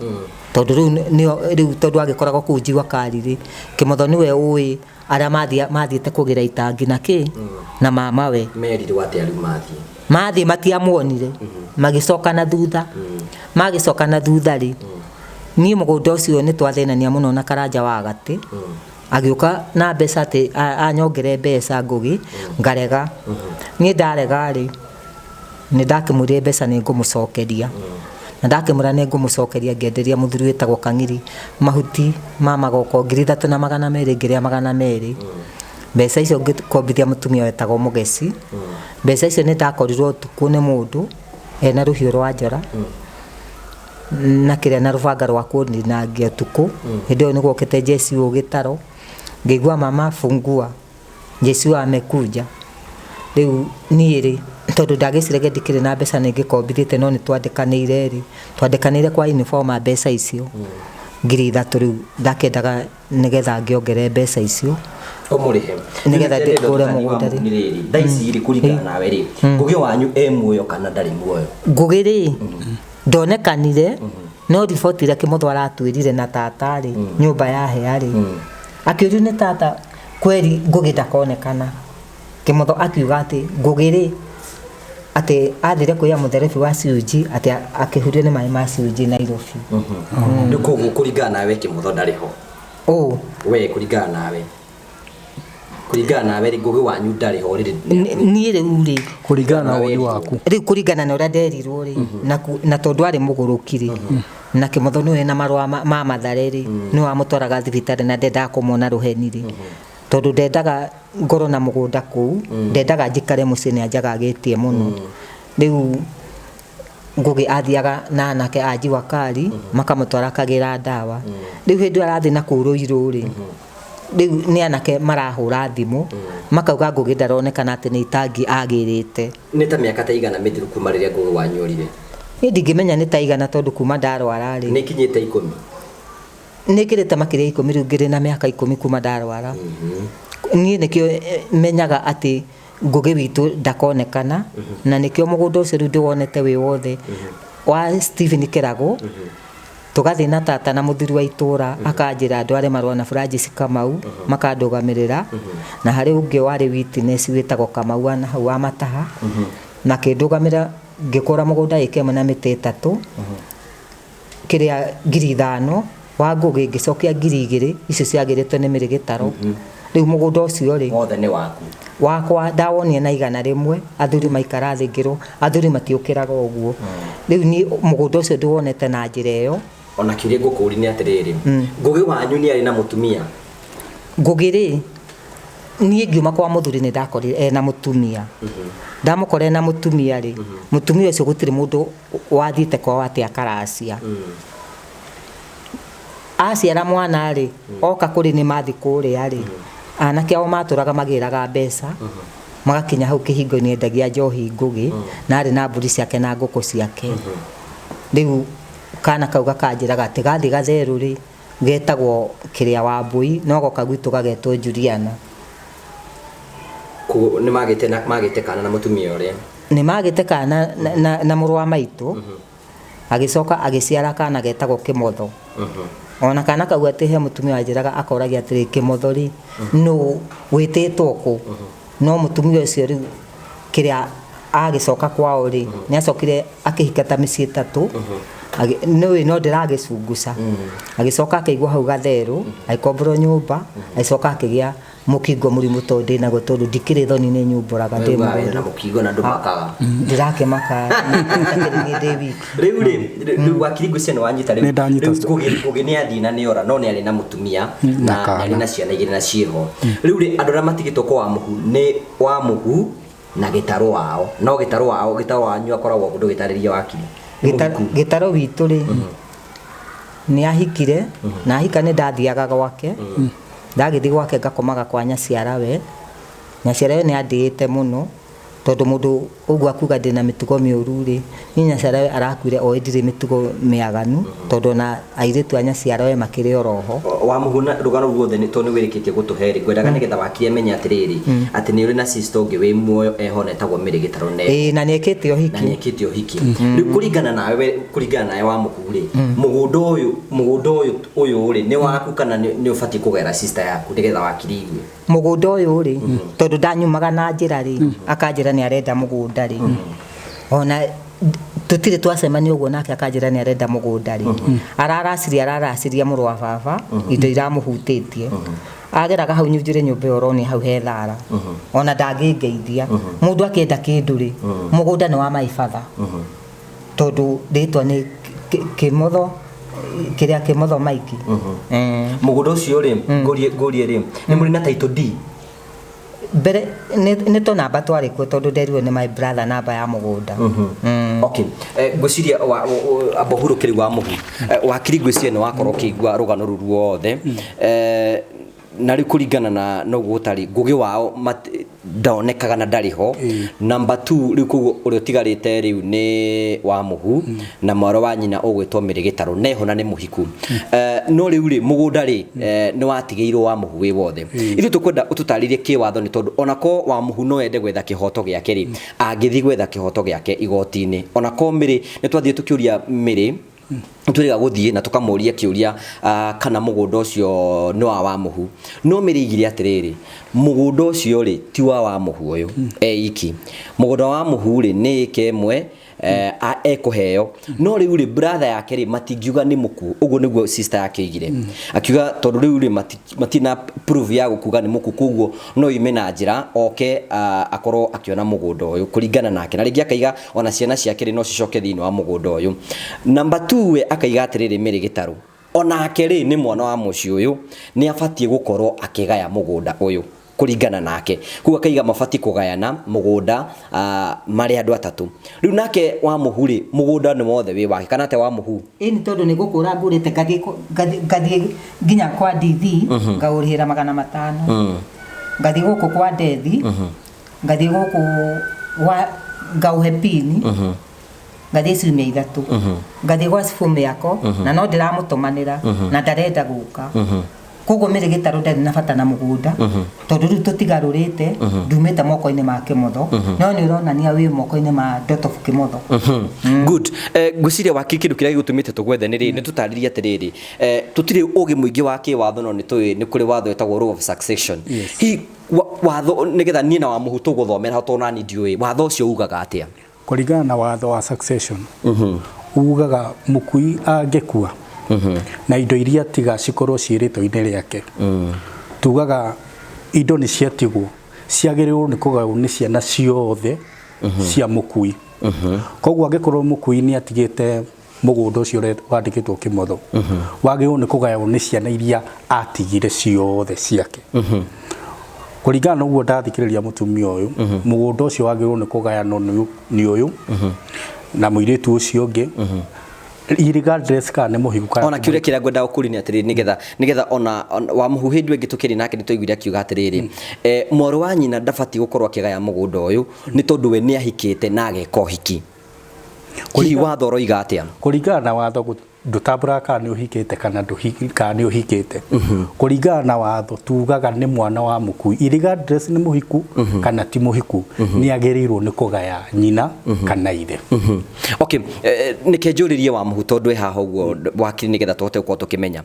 Tondũ rĩu nĩo rĩu tondũ agĩkoragwo kũu Jua Kali rĩ, kĩmotho nĩwe ũĩ arĩa mathiĩte kũgĩra itangi na kĩ na mama we. Merirwo atĩa rĩu mathiĩ? Mathiĩ matiamuonire, magĩcoka na thutha. Magĩcoka na thutha rĩ, niĩ mũgũnda ũcio nĩ twathĩnania mũno na Karanja wa gatĩ. Agĩũka na mbeca atĩ anyongere mbeca Ngũgĩ, ngarega. Niĩ ndarega rĩ, nĩ ndakĩmwĩrire mbeca nĩ ngũmũcokeria. Na ndakĩmwĩra nĩ ngũmũcokeria, ngĩenderia mũthuri wĩtagwo Kang'iri mahuti ma magoko 3,200, ngĩrĩa 200. Mbeca icio ngĩkombithia mũtumia wetagwo Mũgeci. Mbeca icio nĩ ndakorirwo ũtukũ nĩ mũndũ ena rũhiũ rwa njora na kĩrĩa na rũbanga rwa kũndinangia ũtukũ. Hĩndĩ ĩyo nĩ gwokĩte jeshi ũyũ Gĩtarũ, ngĩigua mama fungua, jeshi ũyũ amekuja. Rĩu niĩ rĩ, tondũ ndagĩciragia ndikĩrĩ na mbeca nĩ ngĩkombithĩte, no nĩ twandĩkanĩire rĩ, twandĩkanĩire kwa informer mbeca icio 3,000. Rĩu ndakĩendaga nĩgetha ngĩongere mbeca icio ũmũrĩhe nĩgetha ngũre mũgũnda rĩ. Thaa ici rĩ, kũringana nawe rĩ, Ngũgĩ wanyu e muoyo kana ndarĩ muoyo? Ngũgĩ rĩ, ndonekanire, no riboti ĩrĩa kĩmotho aratwĩrire na tata rĩ, nyũmba ya hea rĩ, akĩũrio nĩ tata kweri Ngũgĩ ndakonekana. Kĩmotho akiuga atĩ Ngũgĩ rĩ, atĩ athire kuoya mũtherebi wa ciunji, atĩ akĩhurio nĩ maĩ ma ciunji Nairobi. Rĩu koguo kũringana nawe kĩmotho ndarĩ ho? Ũ. We kũringana nawe. Kũringana nawe rĩ, Ngũgĩ wanyu ndarĩ ho rĩrĩ. Niĩ rĩu rĩ, kũringana na woni waku. Rĩu kũringana na ũrĩa nderirwo rĩ, na tondũ arĩ mũgũrũki rĩ, na kĩmotho nĩwe na marũa ma Mathare rĩ, nĩwe wamũtwaraga thibitarĩ na ndendaga kũmwona rũheni rĩ. Tondũ ndendaga ngorwo na mũgũnda kũu, ndendaga njikare mũciĩ, nĩ anjagagĩtie mũno. Rĩu Ngũgĩ athiaga na anake a Jua Kali, makamũtwara akagĩra ndawa. Rĩu hĩndĩ ĩyo arathiĩ na kũu Rũirũ rĩ, rĩu nĩ anake marahũra thimũ, makauga Ngũgĩ ndaronekana atĩ nĩ itangi agĩrĩte. Nĩ ta mĩaka ta igana mĩthiru kuma rĩrĩa Ngũgĩ wanyu orire? Niĩ ndingĩmenya nĩ ta igana tondũ kuma ndarwara rĩ. Nĩ ikinyĩte 10? Nĩ ĩkĩrĩte makĩria 10, rĩu ngĩrĩ na mĩaka 10 kuma ndarwara. Niĩ nĩkĩo menyaga atĩ Ngũgĩ witũ ndakonekana, na nĩkĩo mũgũnda ũcio rĩu ndĩwonete wĩ wothe wa Stephen Kĩragũ. Tũgathiĩ na tata na mũthuri wa itũra, akanjĩra ndware marũa na Francis Kamau, makandũgamĩrĩra, na harĩ ũngĩ warĩ witness wĩtagwo Kamau wa hau wa Mataha, na akĩndũgamĩrĩra ngĩkũra mũgũnda ĩka ĩmwe na mĩtĩ 3, kĩrĩa 5,000 wa Ngũgĩ, ngĩcokia 2,000 icio ciagĩrĩtwo nĩ Mĩrĩ Gĩtarũ. Rĩu mũgũnda ũcio rĩ Wothe nĩ waku. Wakwa ndawonire na 100, athuri maikara thĩ ngĩrwo athuri matiũkĩraga ũguo. Rĩu niĩ mũgũnda ũcio ndĩwonete na njĩra ĩyo. Ona kĩũria ngũkũũria nĩ atĩrĩrĩ, Ngũgĩ wanyu nĩ arĩ na mũtumia? Ngũgĩ rĩ, niĩ ngiuma kwa mũthuri nĩ ndakorire ena mũtumia. Ndamũkora ena mũtumia rĩ, mũtumia ũcio gũtirĩ mũndũ wathiĩte kwao atĩ akaracia. Aciara mwana rĩ, oka kũrĩ nĩ mathiĩ kũrĩa rĩ, anake ao matũraga magĩraga mbeca, magakinya hau kĩhingo-inĩ endagia njohi Ngũgĩ, na arĩ na mbũri ciake na ngũkũ ciake. Rĩu kana kau gakanjĩraga atĩ gathiĩ gatherũ rĩ, getagwo kĩrĩa wa mbũi, no goka gwitũ gagetwo Juliana. Koguo nĩ magĩte na magĩte kana na mũtumia ũrĩa? Nĩ magĩte kana na mũrũ wa maitũ. Agĩcoka agĩciara kana getagwo Kĩmotho. Ona kana kau atĩ he mũtumia wanjĩraga akoragia atĩrĩ, Kĩmotho rĩ, nũ wĩtĩtwo kũ? No mũtumia ũcio rĩu kĩrĩa agĩcoka kwao rĩ, nĩ acokire akĩhika ta mĩciĩ 3. Nĩũĩ no ndĩragĩcunguca. Agĩcoka akĩigwo hau Gatherũ, agĩkomborwo nyũmba, agĩcoka akĩgĩa mũkingo mũrimũ tondũ ndĩnaguo, tondũ ndikĩrĩ thoni nĩ nyumbũraga ndĩ Wĩna mũrwaru. mũkingo na ndũmakaga. Ndĩrakĩmaka, ndakĩrĩ niĩ ndĩ wiki. Rĩu rĩ, rĩu wakiri ngwĩciria nĩ wanyita rĩu. Nĩ ndanyita. Rĩu Ngũgĩ nĩ athiĩ na nĩ ora, no nĩ arĩ na mũtumia Na na kana. nĩ arĩ na ciana igĩrĩ na ciĩho. Rĩu rĩ, andũ arĩa matigĩtwo kwa Wamũhu nĩ Wamũhu na Gĩtarũ wao. No Gĩtarũ wao, Gĩtarũ wanyu akoragwo ndũgĩtarĩria wakiri. Nĩ mũhiku. Gĩtarũ witũ rĩ, nĩ ahikire, na ahika nĩ ndathiaga gwake. Ndagĩthiĩ gwake ngakomaga kwa nyaciarawe. Nyaciarawe nĩ andĩĩte mũno, tondũ mũndũ ũguo akuga ndĩna mĩtugo mĩũru rĩ, niĩ nyaciarawe arakuire oĩ ndirĩ mĩtugo mĩaganu, tondũ ona airĩtu a nyaciarawe makĩrĩ oroho. Wamũhu na rũgano ruothe nĩ tondũ nĩ wĩrĩkĩtie gũtũhe rĩ, ngwendaga nĩgetha wakiri amenye atĩrĩrĩ, atĩ nĩ ũrĩ na sister ũngĩ wĩ muoyo eho na etagwo Mary Gĩtarũ ne. Ĩĩ, na nĩ ekĩte ũhiki. Na nĩ ekĩte ũhiki. Rĩu kũringana nawe we, kũringana nawe Wamũhu rĩ, mũgũnda ũyũ, mũgũnda ũyũ, ũyũ rĩ, nĩ waku kana nĩ ũbatiĩ kũgera sister yaku nĩgetha wakiri igue? Mũgũnda ũyũ rĩ, tondũ ndanyumaga na njĩra rĩ, akanjĩra nĩ arenda mũgũnda rĩ. Ona tũtirĩ twacemania ũguo nake akanjĩra nĩ arenda mũgũnda rĩ. Araraciria mũrũ wa baba, indo iramũhutĩtie. Ageraga hau nyunjure nyũmba ĩyo ũronio hau he thara. Ona ndangĩngeithia. Mũndũ akĩenda kĩndũ rĩ, mũgũnda nĩ wa my father. Tondũ rĩtwa nĩ Kĩmotho, kĩrĩa Kĩmotho Mike. Mũgũnda ũcio rĩ, ngũrie rĩ, nĩ mũrĩ na title deed? Mbere nĩ to namba twarĩ kuo tondũ nderirwo nĩ my brother namba ya mũgũnda. Okay. Ngwĩciria amba ũhurũke rĩu Wamũhu. Wakiri ngwĩciria nĩ wakorwo ũkĩigua rũgano rũu ruothe. Na rĩu kũringana na noguo gũtarĩ, Ngũgĩ wao ndonekaga na ndarĩ ho. Number 2, rĩu koguo ũrĩa ũtigarĩte rĩu nĩ Wamũhu na mwarĩ wa nyina ũgwĩtwo Mary Gĩtarũ, neho na nĩ mũhiku. No rĩu rĩ, mũgũnda rĩ, nĩ watigĩirwo Wamũhu wĩ wothe. Ithuĩ tũkwenda ũtũtarĩrie kĩwatho nĩ tondũ onako Wamũhu no ende gwetha kĩhoto gĩake rĩ, angĩthiĩ gwetha kĩhoto gĩake igoti-inĩ. Onako Mary, nĩ twathiĩ tũkĩũria Mary, twĩrĩga gũthiĩ na tũkamũria kĩũria, kana mũgũnda ũcio nĩ wa Wamũhu. No Mary aigire atĩrĩrĩ, mũgũnda ũcio rĩ ti wa Wamũhu ũyũ e iki. Mũgũnda wa Wamũhu rĩ nĩ ĩka ĩmwe, ekũheo. No rĩu rĩ, brother yake rĩ matingiuga nĩ mũkuũ. Ũguo nĩguo sister yake oigire. Akiuga tondũ rĩu rĩ matina proof ya gũkuga nĩ mũkuũ, koguo no yume na njĩra oke, akorwo akĩona mũgũnda ũyũ kũringana nake. Na rĩngĩ akaiga ona ciana ciake rĩ no cicoke thĩinĩ wa mũgũnda ũyũ. Number 2 we akaiga atĩrĩrĩ, Mary Gĩtarũ onake rĩ nĩ mwana wa mũciĩ ũyũ, nĩ abatiĩ gũkorwo akĩgaya mũgũnda ũyũ kũringana nake. Koguo akaiga mabatiĩ kũgayana mũgũnda, marĩ andũ atatũ. Rĩu nake Wamũhu rĩ, mũgũnda nĩ wothe wĩ wake, kana atĩa Wamũhu? Ĩĩ, nĩ tondũ nĩ gũkũra ngũrĩte, ngathiĩ nginya kwa DD, ngaũrĩhĩra 500. Ngathiĩ gũkũ kwa Ndethi, ngathiĩ gũkũ gwa ngaũhe pini, ngathiĩ ciumia 3. Ngathiĩ gwa Cibũ Mĩako, na no ndĩramũtũmanĩra, na ndarenda gũka. Koguo Mary Gĩtarũ ndarĩ na bata na mũgũnda, tondũ rĩu tũtigarũrĩte, ndumĩte moko-inĩ ma Kĩmotho, no nĩ ũronania wĩ moko-inĩ ma Ndotobu Kĩmotho. Good. Ngwĩciria wakiri kĩndũ kĩrĩa gĩgũtũmĩte tũgwethe nĩ rĩrĩ, nĩ tũtarĩrie atĩrĩrĩ, tũtirĩ ũgĩ mũingĩ wa kĩwatho, no nĩ tũĩ nĩ kũrĩ watho wĩtagwo law of succession. Hihi watho nĩgetha niĩ na Wamũhu tũgũthomera ho tondũ nani ndiũĩ, watho ũcio ugaga atĩa? Kũringana na watho wa succession, ugaga mũkui angĩkua na indo iria tiga cikorwo ciĩ rĩtwa-inĩ rĩake, tugaga Indo nĩ ciatigwo, ciagĩrĩirwo nĩ kũgaywo nĩ ciana ciothe cia mũkui. Koguo angĩkorwo mũkui nĩ atigĩte mũgũnda ũcio wandĩkĩtwo kĩmotho, wagĩrĩirwo nĩ kũgaywo nĩ ciana iria atigire ciothe ciake. Kũringana na ũguo ndathikĩrĩria mũtumia ũyũ, mũgũnda ũcio wagĩrĩirwo nĩ kũgayanwo nĩ ũyũ na mũirĩtu ũcio ũngĩ, irregardless kana nĩ mũhiku kana Ona ti kĩũria kĩrĩa ngwenda gũkũria nĩ atĩrĩrĩ, nĩgetha ona wa mũhu hĩndĩ ĩngĩ tũkĩrĩ nake nĩ twaiguire akiuga atĩrĩrĩ, mwarĩ wa nyina ndabatiĩ gũkorwo akĩgaya mũgũnda ũyũ nĩ tondũ we nĩ ahikĩte na ageka ũhiki. Hihi watho ũroiga atĩa? Kũringana na watho, ndũtambũraga kana nĩ ũhikĩte kana kana nĩ ũhikĩte. Kũringana na watho, tugaga nĩ mwana wa mũkui, irregardless nĩ mũhiku kana ti mũhiku, nĩ agĩrĩirwo nĩ kũgaya nyina kana ithe. Okay, nĩke njũrĩrie wa mũhu tondũ ĩ haha ũguo wakiri, nĩgetha tũhote gũkorwo tũkĩmenya.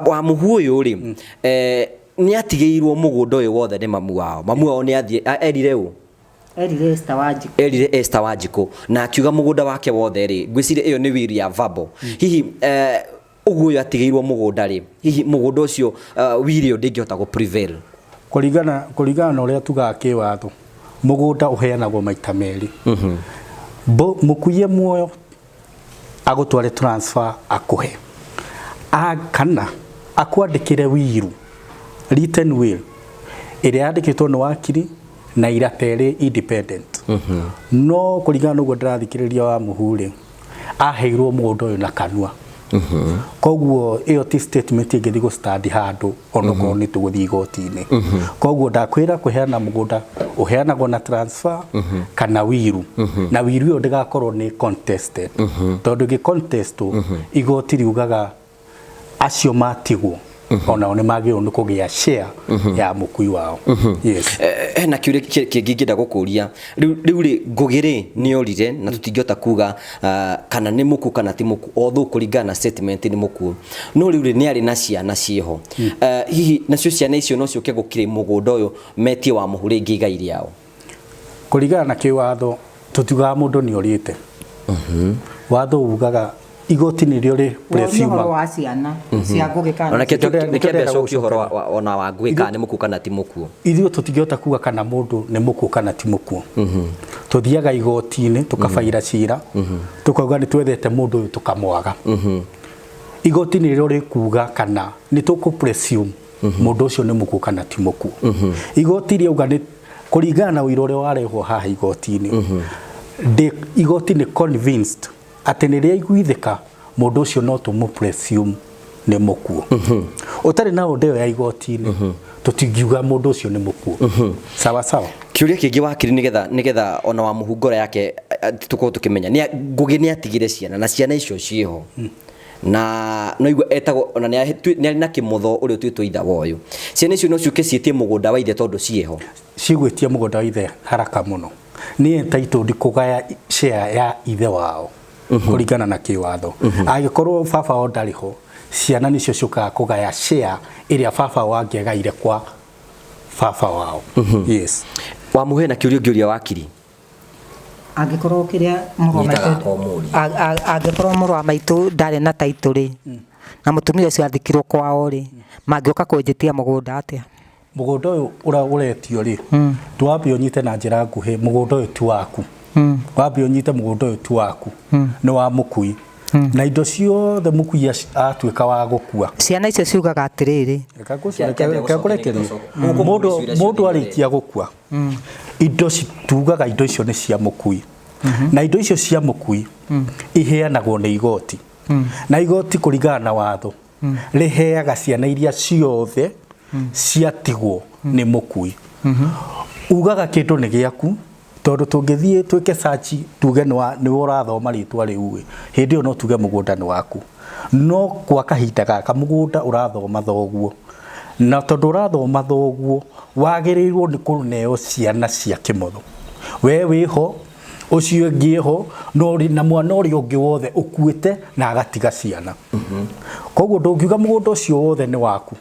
Wa mũhu ũyũ rĩ, nĩ atigĩirwo mũgũnda ũyũ wothe nĩ mamu wao. Mamu wao nĩ athiĩ erire ũ? Erire Esther Wanjikũ. Erire Esther Wanjikũ na akiuga mũgũnda wake wothe rĩ, ngwĩciria ĩyo nĩ will ya verbal. Hihi ũguo ũyũ atigĩirwo mũgũnda rĩ, hihi mũgũnda ũcio, will ĩyo ndĩngĩhota gũ prevail? Kũringana na ũrĩa tugaga kĩwatho, mũgũnda ũheanagwo maita merĩ. Mũkuie muoyo agũtware transfer akũhe, kana akwandĩkĩre will, written will ĩrĩa yandĩkĩtwo nĩ wakiri na irata ĩrĩ independent. No kũringana na ũguo ndĩrathikĩrĩria wa mũhu rĩ, aheirwo mũgũnda ũyũ na kanua. Koguo ĩyo ti statement ĩngĩthiĩ gũ stand handũ onokorwo nĩ tũgũthiĩ igoti-inĩ. Koguo ndakwĩra, kũheana mũgũnda ũheanagwo na transfer kana will, na will ĩyo ndĩgakorwo nĩ contested, tondũ ĩngĩ contest, igoti riugaga acio matigwo onao nĩ magĩrĩirwo nĩ kũgĩa share ya mũkui wao, yes. Hena kĩũria kĩngĩ ingĩenda gũkũria. Rĩu rĩ, Ngũgĩ rĩ nĩ orire na tũtingĩhota kuga kana nĩ mũkuũ kana ti mũkuũ, although kũringana na statement nĩ mũkuũ, no rĩu rĩ nĩ arĩ na ciana ciĩho. Hihi nacio ciana icio no ciũke gũkirĩ mũgũnda ũyũ metie wa mũhu rĩngĩ igai rĩao? Kũringana na kĩwatho, tũtiugaga mũndũ nĩ orĩte. Watho ugaga igoti nĩrĩo rĩ Woria ũhoro presume wa ciana cia Ngũgĩ kana Ona Nĩkĩo nĩkĩambe ndĩrenda acokie ũhoro gũcokeria. ona wa Ngũgĩ kana nĩ mũkuũ kana ti mũkuũ. Ithuĩ tũtingĩhota kuga kana mũndũ nĩ mũkuũ kana ti mũkuũ. Tũthiaga igoti-inĩ, tũkabaira cira, tũkauga nĩ twethete mũndũ ũyũ, tũkamwaga. Igoti nĩrĩo rĩkuga kana nĩ tũkũ presume mũndũ ũcio nĩ mũkuũ kana ti mũkuũ. Igoti rĩauga nĩ kũringana na ũira ũrĩa warehwo haha igoti-inĩ. Igoti nĩ convinced atĩ nĩ rĩaiguithĩka mũndũ ũcio no tũmũ presume nĩ mũkuũ. Ũtarĩ na ũndũ ĩyo ya igoti-inĩ, tũtingiuga mũndũ ũcio nĩ mũkuũ. Sawa sawa. Kĩũria kĩngĩ, wakiri, nĩgetha ona wa mũhu ngoro yake tũkorwo tũkĩmenya nĩ Ngũgĩ nĩ atigire ciana na ciana icio ciĩho na no igua etagwo ona nĩ arĩ na kĩmotho ũrĩa ũtuĩtwo ithe wa ũyũ. Ciana icio no ciũke ciĩtie mũgũnda wa ithe tondũ ciĩho? Cigwĩtia mũgũnda wa ithe haraka mũno, nĩ entitled kũgaya share ya ithe wao kũringana na kĩwatho. Angĩkorwo baba wao ndarĩ ho, ciana nĩcio ciũkaga kũgaya share ĩrĩa baba wao angĩagaire kwa baba wao, yes. Wamũhe na kĩũria ũngĩũria wakiri. Angĩkorwo kĩrĩa mũrũ wa Nyitaga maitũ kwa mũriũ. Angĩkorwo mũrũ wa maitũ ndarĩ na title rĩ, na mũtumia ũcio athikirwo kwao rĩ, mangĩũka kũnjĩtia mũgũnda atĩa? Mũgũnda ũyũ ũretio rĩ, twambe ũnyite na njĩra nguhĩ, mũgũnda ũyũ ti waku. Wambe ũnyite mũgũnda ũyũ ti waku, nĩ wa mũkui, na indo ciothe mũkui atuĩka wa gũkua. Ciana icio ciugaga atĩrĩrĩ, Reke ngũrekerie. Mũndũ arĩkia gũkua, indo tugaga indo icio nĩ cia mũkui, na indo icio cia mũkui iheanagwo nĩ igoti, na igoti kũringana na watho rĩheaga ciana iria ciothe ciatigwo nĩ mũkui. Ugaga kĩndũ nĩ gĩaku tondũ tũngĩthiĩ twĩke search tuge nĩwe ũrathoma rĩtwa rĩu ĩ, hĩndĩ ĩyo no tuge mũgũnda nĩ waku. No kwa kahinda gaka mũgũnda ũrathoma thoguo, na tondũ ũrathoma thoguo, wagĩrĩirwo nĩ kũneo ciana cia kĩmotho. We wĩho, ũcio ũngĩ ho, no na mwana ũrĩa ũngĩ wothe ũkuĩte na agatiga ciana. Koguo ndũngiuga mũgũnda ũcio wothe nĩ waku.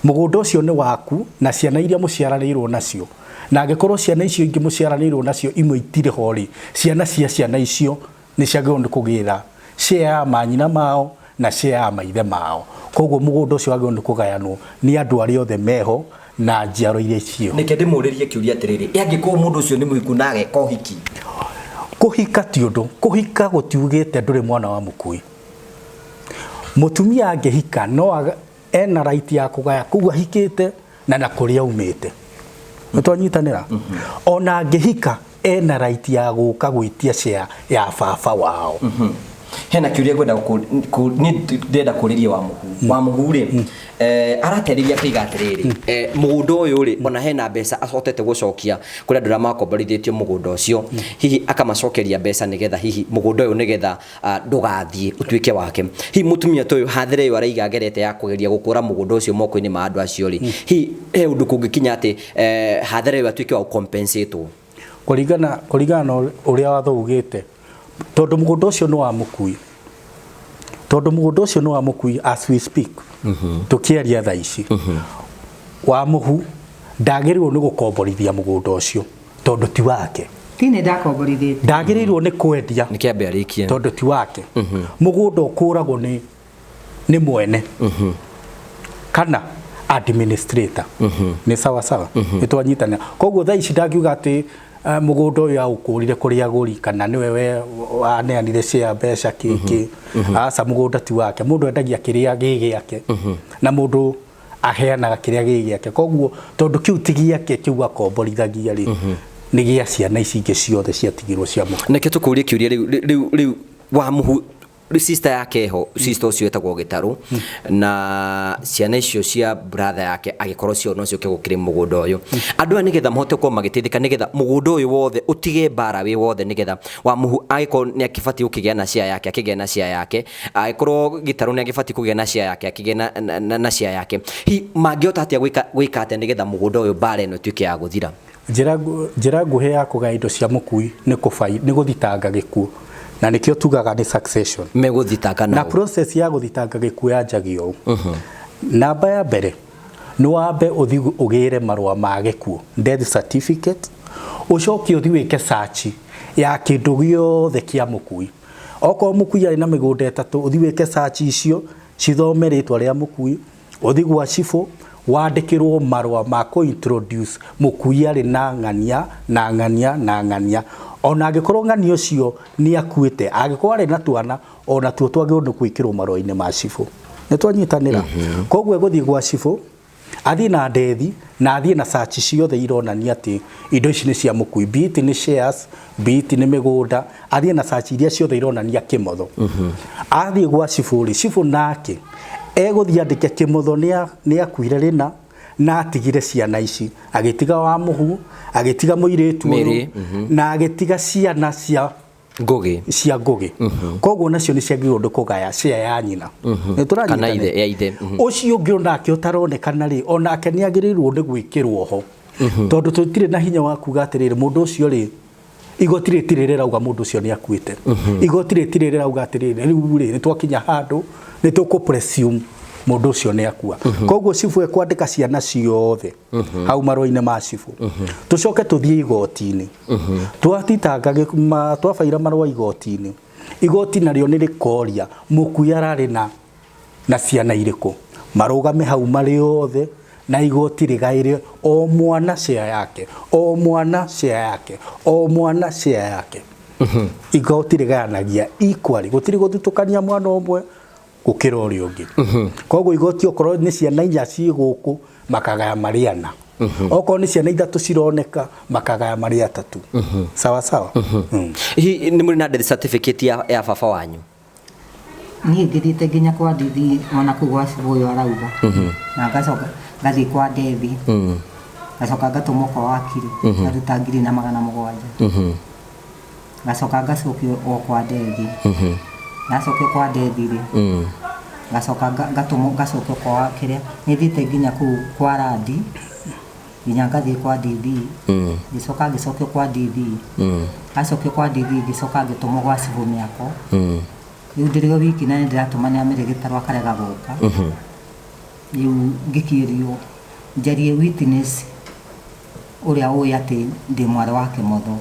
Mũgũnda ũcio nĩ waku na ciana iria mũciaranĩirwo nacio, na angĩkorwo ciana icio ingĩ mũciaranĩirwo nacio imwe itirĩ ho rĩ, ciana cia ciana icio nĩ ciagĩrĩirwo nĩ kũgĩra share ya manyina mao na share ya maithe mao. Koguo mũgũnda ũcio wagĩrĩirwo nĩ kũgayanwo nĩ andũ arĩa othe meho. Na njiaro iria ciĩho. Nĩke ndĩmũrĩrie kĩũria atĩrĩrĩ, ĩ angĩkorwo mũndũ ũcio nĩ mũhiku na ageka ũhiki? Kũhika ti ũndũ, kũhika gũtiugĩte ndũrĩ mwana wa mũkui. Mũtumia angĩhika no ena right ya kũgaya kũu ahikĩte na kũrĩa aumĩte. Nĩ twanyitanĩra? Ona angĩhika ena right ya gũka gwĩtia share ya baba wao. Hena kĩũria ngwenda niĩ ndĩrenda kũrĩria wa mũhu. Wa mũhu rĩ, araterĩria akĩiga atĩrĩrĩ, mũgũnda ũyũ rĩ, ona hena mbeca ahotete gũcokia kũrĩ andũ arĩa makomborithĩtio mũgũnda ũcio, hihi akamacokeria mbeca nĩgetha hihi mũgũnda ũyũ nĩgetha ndũgathiĩ ũtuĩke wake. Hihi mũtumia ta ũyũ hathara ĩyo araiga agerete ya kũgeria gũkũra mũgũnda ũcio moko-inĩ ma andũ acio rĩ, hihi he ũndũ kũngĩkinya atĩ hathara ĩyo atuĩke wa gũcompensatwo? Kũringana na ũrĩa watho ugĩte, tondũ mũgũnda ũcio nĩ wa mũkui, tondũ mũgũnda ũcio nĩ wa mũkui as we speak, tũkĩaria thaa ici, wa mũhu ndagĩrĩirwo nĩ gũkomborithia mũgũnda ũcio tondũ ti wake. Ti nĩ ndakomborithĩtie. Ndagĩrĩirwo nĩ kwendia. Nĩ kĩambe arĩkie. Tondũ ti wake. Mũgũnda ũkũragwo nĩ mwene. Kana administrator. Nĩ sawa sawa. Nĩ twanyitanĩra. Koguo thaa ici ndangiuga atĩ mũgũnda ũyũ aũkũrire kũrĩ agũri kana nĩwe we waneanire share mbeca kĩkĩ. Aca, mũgũnda ti wake. Mũndũ endagia kĩrĩa gĩ gĩake. Na mũndũ aheanaga kĩrĩa gĩ gĩake. Koguo tondũ kĩu ti gĩake, kĩu akomborithagia rĩ, nĩ gĩa ciana ici ingĩ ciothe ciatigirwo cia mũhu. Nĩkĩo tũkũria kĩũria rĩu wa mũhu sister yake ho, sister ũcio etagwo Gĩtarũ, na ciana icio cia brother yake agĩkorwo cio no ciũke gũkĩrĩ mũgũnda ũyũ. Andũ aya nĩgetha mahote gũkorwo magĩteithĩka, nĩgetha mũgũnda ũyũ wothe ũtige mbara wĩ wothe, nĩgetha wa mũhu agĩkorwo nĩ akĩbatiĩ gũkĩgĩa na share yake, akĩgĩa na share yake, agĩkorwo Gĩtarũ nĩ agĩbatiĩ kũgĩa na share yake, akĩgĩa na share yake. Hihi mangĩhota atĩa gwĩka atĩa nĩgetha mũgũnda ũyũ mbara ĩno ĩtuĩke ya gũthira? Njĩra nguhĩ ya kũgaya indo cia mũkui nĩ nĩ gũthitanga gĩkuũ, na nĩkĩo tugaga nĩ succession. Megũthitanga na process ya gũthitanga gĩkuũ yanjagia ũũ. Namba ya mbere nĩ wambe ũthiĩ ũgĩre marũa ma gĩkuũ, death certificate, ũcoke ũthiĩ wĩke search ya kĩndũ gĩothe kĩa mũkui. Okorwo mũkui arĩ na mĩgũnda ĩtatũ, ũthiĩ wĩke search icio cithome rĩtwa rĩa mũkui, ũthiĩ gwa cibũ wandĩkĩrwo marũa ma kũ-introduce mũkui arĩ na ng'ania na ng'ania na ng'ania. Ona angĩkorwo ng'ania ũcio nĩ akuĩte, angĩkorwo arĩ na twana, ona tuo twagĩrĩirwo nĩ gwĩkĩrwo marũa-inĩ ma cibũ. Nĩ twanyitanĩra? Koguo egũthiĩ gwa cibũ, athiĩ na ndethi, na athiĩ na search ciothe ironania atĩ indo ici nĩ cia mũkui, be it nĩ shares, be it nĩ mĩgũnda, athiĩ na search iria ciothe ironania kĩmotho. Athiĩ gwa cibũ rĩ, cibũ nake egũthiĩ andĩke kĩmotho nĩ akuire rĩna, na atigire ciana ici, agĩtiga wa mũhu, agĩtiga mũirĩtu ũyũ, na agĩtiga ciana cia Ngũgĩ. Cia Ngũgĩ. Koguo nacio nĩ ciagĩrĩirwo nĩ kũgaya share ya nyina. Nĩ tũranyitanĩra? Kana ithe, ya ithe. Ũcio ũngĩ onake ũtaronekana rĩ, onake nĩ agĩrĩirwo nĩ gwĩkĩrwo ho. Tondũ tũtirĩ na hinya wa kuga atĩrĩrĩ, mũndũ ũcio rĩ, igoti rĩtirĩ rĩrauga mũndũ ũcio nĩ akuĩte. Igoti rĩtirĩ rĩrauga atĩrĩrĩ, rĩu rĩ, nĩ twakinya handũ, nĩ tũkũ presume mũndũ ũcio nĩ akua. Koguo cibũ ekwandĩka ciana ciothe hau marũa-inĩ ma cibũ. Tũcoke tũthiĩ igoti-inĩ. Twatitanga twabaira marũa igoti-inĩ. Igoti narĩo nĩ rĩkoria mũkui ararĩ na ciana irĩkũ. Marũgame hau marĩ othe na igoti rĩgaĩre o mwana share yake, o mwana share yake, o mwana share yake. Igoti rĩgayanagia equally, gũtirĩ gũthutũkania mwana ũmwe gũkĩra ũrĩa ũngĩ. Koguo igoti okorwo nĩ ciana inya ciĩ gũkũ makagaya marĩ ana. Okorwo nĩ ciana ithatũ cironeka makagaya marĩ atatũ. Sawa sawa. Hihi nĩ mũrĩ na death certificate ya baba wanyu? Niĩ ngĩthiĩte nginya kwa ndithi ona kũu gwa cibũ ũyũ arauga. Na ngacoka ngathiĩ kwa ndethi. Ngacoka ngatũmwo kwa wakiri, ngaruta 1700. Ngacoka ngacokio o kwa ndethi. Ndacokio kwa ndethi rĩ, ngacoka ngatũmwo ngacokio kwa kĩrĩa. Nĩ thiĩte nginya kũu kwa randi, nginya ngathiĩ kwa DD. Ngĩcoka ngĩcokio kwa DD. Ndacokio kwa DD ngĩcoka ngĩtũmwo gwa cibũ mĩako. Rĩu ndĩrĩ o wiki na nĩ ndĩratũmanĩra Mary Gĩtarũ akarega gũka. Rĩu ngĩkĩrio njarie witness ũrĩa ũĩ atĩ ndĩ mwarĩ wa Kĩmotho.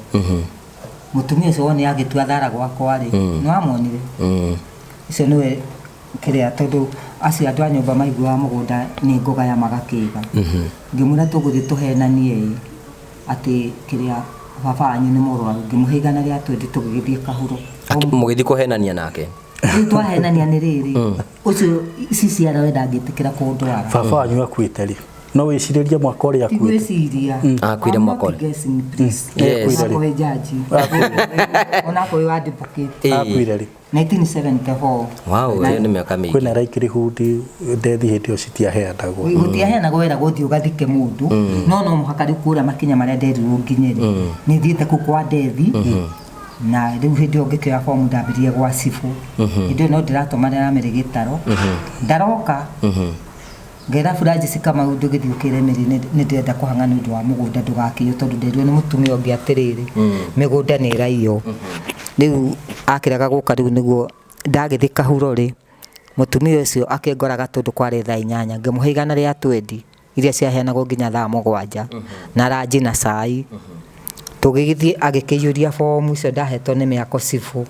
Mũtumia ũcio wone agĩtua thara gwakwa rĩ, nĩ wamuonire? Ũcio nĩwe Kĩrĩa tondũ acio andũ a nyũmba maiguaga mũgũnda nĩ ngũgaya magakĩiga. Ngĩmwĩra tũgũthiĩ tũhenanie ĩ atĩ kĩrĩa baba wanyu nĩ mũrwaru. Ngĩmũhe 120 tũgĩgĩthiĩ kahuro. Mũgĩthiĩ kũhenania nake. Rĩu twahenania nĩ rĩrĩ, ũcio CCR we ndangĩtĩkĩra kũndwara. Baba wanyu akuĩte rĩ? No wĩcirĩrie mwaka ũrĩa akuĩte. Tigwĩciria. Akuire I'm mwaka not ũrĩ- guessing, please. Yes. Onakorwo wĩ jaji. Onakorwo wĩ advocate. Ĩĩ. Akuire rĩ? 1974. Wow, ĩyo nĩ mĩaka mĩingĩ. Kwĩna likelihood ndethi hĩndĩ ĩyo citiaheanagwo. Gũtiaheanagwo wĩra gũthiĩ ũgathike mũndũ, no no mũhaka rĩu kũrĩa makinya marĩa nderirwo nginye rĩ, nĩ thiĩte kũu kwa ndethi, na rĩu hĩndĩ ĩyo ngĩkĩoya bomu ndambirie gwa cibũ. Hĩndĩ ĩyo no ndĩratũmanĩra na Mary Gĩtaro, ndaroka ngera Francis Kamau ndũgĩthiĩ ũkĩre Mary nĩ ndĩrenda kũhang'a nĩ ũndũ wa mũgũnda ndũgakĩiywo tondũ nderirwo nĩ mũtumia ũngĩ atĩrĩrĩ, mĩgũnda nĩ ĩraiywo. Rĩu akĩrega gũka rĩu nĩguo ndagĩthiĩ kahuro rĩ, mũtumia ũcio akĩngora Gatũndũ kwarĩ thaa 8, ngĩmũhe 120 iria ciaheanagwo nginya thaa 7 na ranji na cai. Tũgĩgĩthiĩ agĩkĩiyũria bomu icio ndahetwo nĩ mĩako cibũ.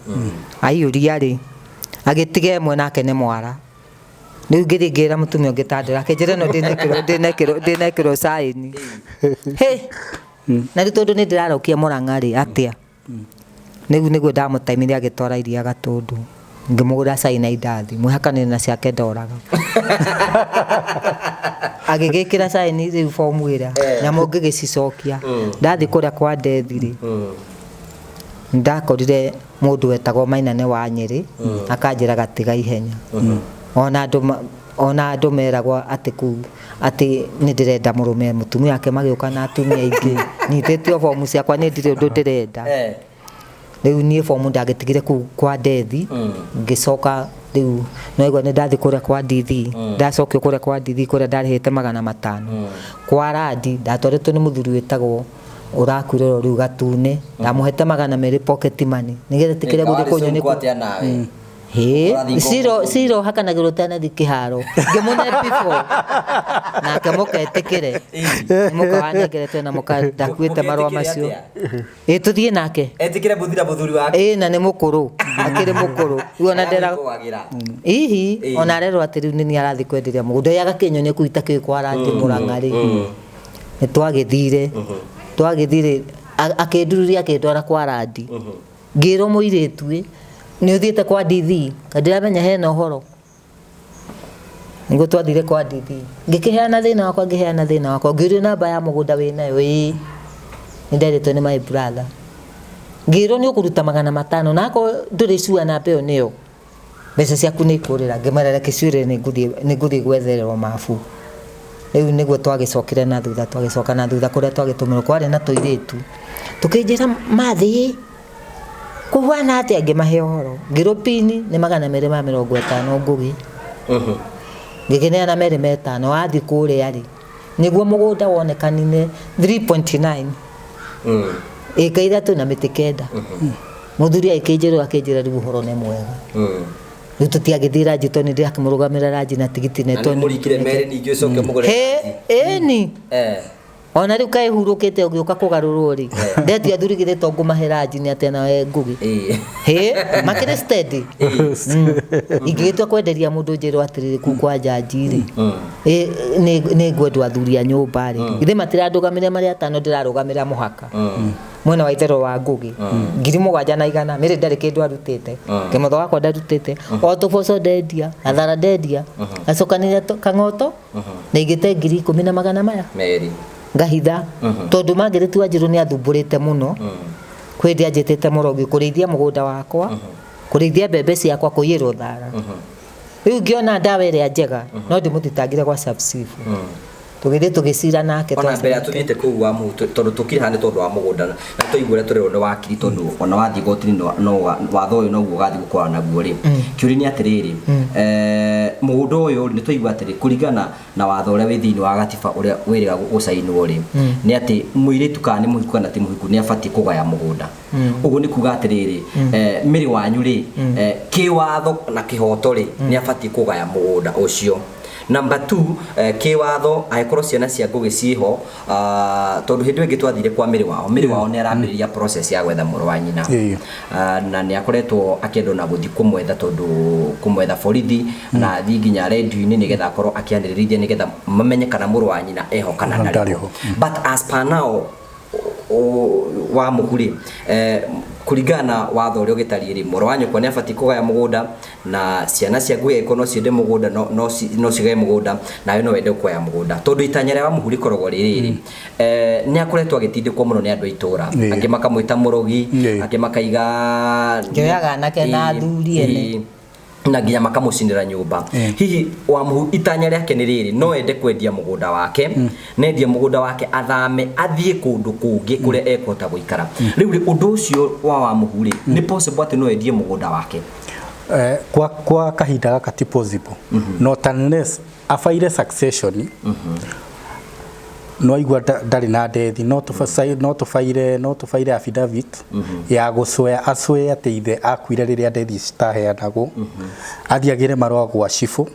Aiyũria rĩ, agĩtiga ĩmwe nake nĩ mwara. Rĩu ngĩthiĩ ngĩra mũtumia ũngĩ ta ndĩra, akĩnjĩra ĩno ndĩnekĩrwo saini. Hĩ! Na rĩu tondũ nĩ ndĩrarokia Mũrang'a rĩ, atĩa? Rĩu nĩguo ndamũtaimire agĩtwara iria Gatũndũ. Ngĩmũgũrĩra cai na indathi, mwĩhakanĩre na ciake ndoraga. Agĩgĩkĩra saini rĩu bomu ĩrĩa, nyamũ ngĩgĩcicokia. Ndathiĩ kũrĩa kwa ndethi rĩ, ndakorire mũndũ wetagwo Maina nĩ wa Nyĩrĩ, akanjĩra gatiga ihenya. Ona andũ meragwo atĩ kũu atĩ nĩ ndĩrenda mũrũme, mũtumia wake magĩũka na atumia aingĩ. Nyitĩtio bomu ciakwa nĩ ndirĩ ũndũ ndĩrenda. Rĩu niĩ bomu ndagĩtigire kũu kwa ndethi, ngĩcoka rĩu no igua nĩ ndathiĩ kũrĩa kwa ndithi, ndacokio kũrĩa kwa ndithi kũrĩa ndarĩhĩte 500. Kwa randi ndatwarĩtwo nĩ mũthuri wĩtagwo ũrakuire oro rĩu Gatune, ndamũhete 200 pocket money nĩgetha etĩkĩre gũthiĩ kũnyua nĩ Atĩa nawe? Hĩ, Ũrathiĩ ciro ciro hakanagĩrwo ũtanathiĩ kĩharo. Ngĩmũne before nake mũketĩkĩre. Mũka wanengeretwo na mũka ndakuĩte marũa macio. Ĩ tũthiĩ nake. Etĩkĩre mũthira mũthuri wake. Ĩ na nĩ mũkũrũ, akĩrĩ mũkũrũ. Rĩu ona ndera Ihi, ona arerwo atĩ rĩu nĩ niĩ arathiĩ kwenderia mũgũnda. Ye agakĩnyonia kũu itakĩũĩ kwa randi Mũrang'a rĩ. Nĩ twagĩthire. Twagĩthire akĩndururia akĩndwara kwa randi. Ngĩrwo mũirĩtu ĩ, nĩ ũthiĩte kwa ndithi, na ndiramenya hena ũhoro. Nĩguo twathire kwa ndithi. Ngĩkĩheana thĩna wakwa, ngĩheana thĩna wakwa. Ngĩũrio namba ya mũgũnda wĩnayo, ĩĩ. Nĩ nderĩtwo nĩ my brother. Ngĩrwo nĩ ũkũruta 500, na akorwo ndũrĩ sure namba ĩyo nĩyo, mbeca ciaku nĩ ikũrĩra. Ngĩmwĩra reke ciũrĩre nĩ ngũthiĩ gwethererwo mabu. Rĩu nĩguo twagĩcokire na thutha, twagĩcoka na thutha kũrĩa twagĩtũmĩrwo kwarĩ na tũirĩtu. Tũkĩnjĩra mathĩ, kũhuana atĩa? Ngĩmahe ũhoro. Ngĩrwo pini nĩ 250 Ngũgĩ. Ngĩkĩneana 250, wathiĩ kũrĩa rĩ, nĩguo mũgũnda wonekanire 3.9. Ĩka 3 na mĩtĩ 9. Mũthuri agĩkĩnjĩra akĩnjĩra rĩu ũhoro nĩ mwega. Rĩu tũtiagĩthiĩ ranji tondũ nĩ ndĩrakĩmũrũgamĩra ranji na tigiti na Na nĩ mũrikire merĩ ningĩ ũcoke mũgũre. Hĩ, ĩni. Ona rĩu kaĩ hurũkĩte ũgĩũka kũgarũrwo rĩ, ndetia athuri githĩ to ngũmahe ranji nĩ atĩa nawe Ngũgĩ. Hĩ, makĩrĩ steady. Ingĩgĩtua kwenderia mũndũ njĩrwo atĩrĩrĩ kũu kwa njanji rĩ, nĩ ngwendwo athuri a nyũmba rĩ, githĩ matirandũgamĩrĩra marĩ atano ndĩrarũgamĩrĩra mũhaka. Mwena wa itherũ wa Ngũgĩ. 7,100, Mary ndarĩ kĩndũ arutĩte. Kĩmotho wakwa ndarutĩte. O tũboco ndendia, gathara ndendia. Ngacokanĩrĩria kang'oto, na ingĩte 10,000 na magana maya. Merĩ. Ngahitha. Tondũ Margaret Wanjiru nĩ athumbũrĩte mũno. Kwĩ hĩndĩ anjĩtĩte mũrogi kũrĩithia mũgũnda wakwa, kũrĩithia mbembe ciakwa, kũiyĩrwo thara. Rĩu ngĩona ndawa ĩrĩa njega, no ndĩmũthitangire gwa sub-chief. Tũgĩthiĩ tũgĩcira nake Ona mbere ya twacemania. tũthiĩte kũu wa mũhu, tondũ tũkire haha nĩ tondũ wa mũgũnda, na twaigua ũrĩa tũrerwo nĩ wakiri, tondũ ona wathiĩ igoti-inĩ no watho ũyũ noguo ũgathiĩ gũkorana naguo rĩ. Kĩũria nĩ atĩrĩrĩ, mũgũnda ũyũ rĩ, nĩ twaigua atĩrĩ, kũringana na watho ũrĩa wĩ thĩinĩ wa gatiba ũrĩa wĩrĩga gũcainwo rĩ, nĩ atĩ mũirĩtu kana nĩ mũhiku kana ti mũhiku nĩ abatiĩ kũgaya mũgũnda. Ũguo nĩ kuga atĩrĩrĩ, Mary wanyu rĩ, kĩwatho na kĩhoto rĩ, nĩ abatiĩ kũgaya mũgũnda ũcio. Number 2, kĩwatho angĩkorwo ciana cia Ngũgĩ ciĩho, tondũ hĩndĩ ĩyo ĩngĩ twathire kwa mĩrĩ wao, mĩrĩ wao nĩ arambĩrĩria process ya gwetha mũrũ wa nyina. Na nĩ akoretwo akĩenda ona gũthiĩ kũmwetha, tondũ kũmwetha borithi na athiĩ nginya redio-inĩ nĩgetha akorwo akĩanĩrĩrithia nĩgetha mamenye kana mũrũ wa nyina eho kana ndarĩ ho. But as per now, wa mũhu rĩ, kũringana na watho ũrĩa ũgĩtariĩ rĩ, mũrũ wa nyũkwa nĩ abatiĩ kũgaya mũgũnda, na ciana cia Ngũgĩ angĩkorwo no ciende mũgũnda, no cigae mũgũnda, nawe no wende kũgaya mũgũnda, tondũ itanya rĩa Wamũhu rĩkoragwo rĩ rĩrĩ, nĩ akoretwo agĩtindĩkwo mũno nĩ andũ a itũra, angĩ makamwĩta mũrogi, angĩ makaiga Njoyaga anake na athuri ene. Na nginya makamũcinĩra nyũmba. Hihi Wamũhu itanya rĩake nĩ rĩrĩ, no ende kwendia mũgũnda wake, nendia mũgũnda wake athame athiĩ kũndũ kũngĩ kũrĩa ekũhota gũikara. Rĩu rĩ, ũndũ ũcio wa Wamũhu rĩ, nĩ possible atĩ no endie mũgũnda wake? Kwa kahinda gaka ti possible. Not unless abaire succession. No igua ndarĩ na ndethi, no tũbaire affidavit ya gũcwea acwee atĩ ithe akuire rĩrĩa ndethi citaheanagwo, athiĩ agĩre marũa gwa cibũ,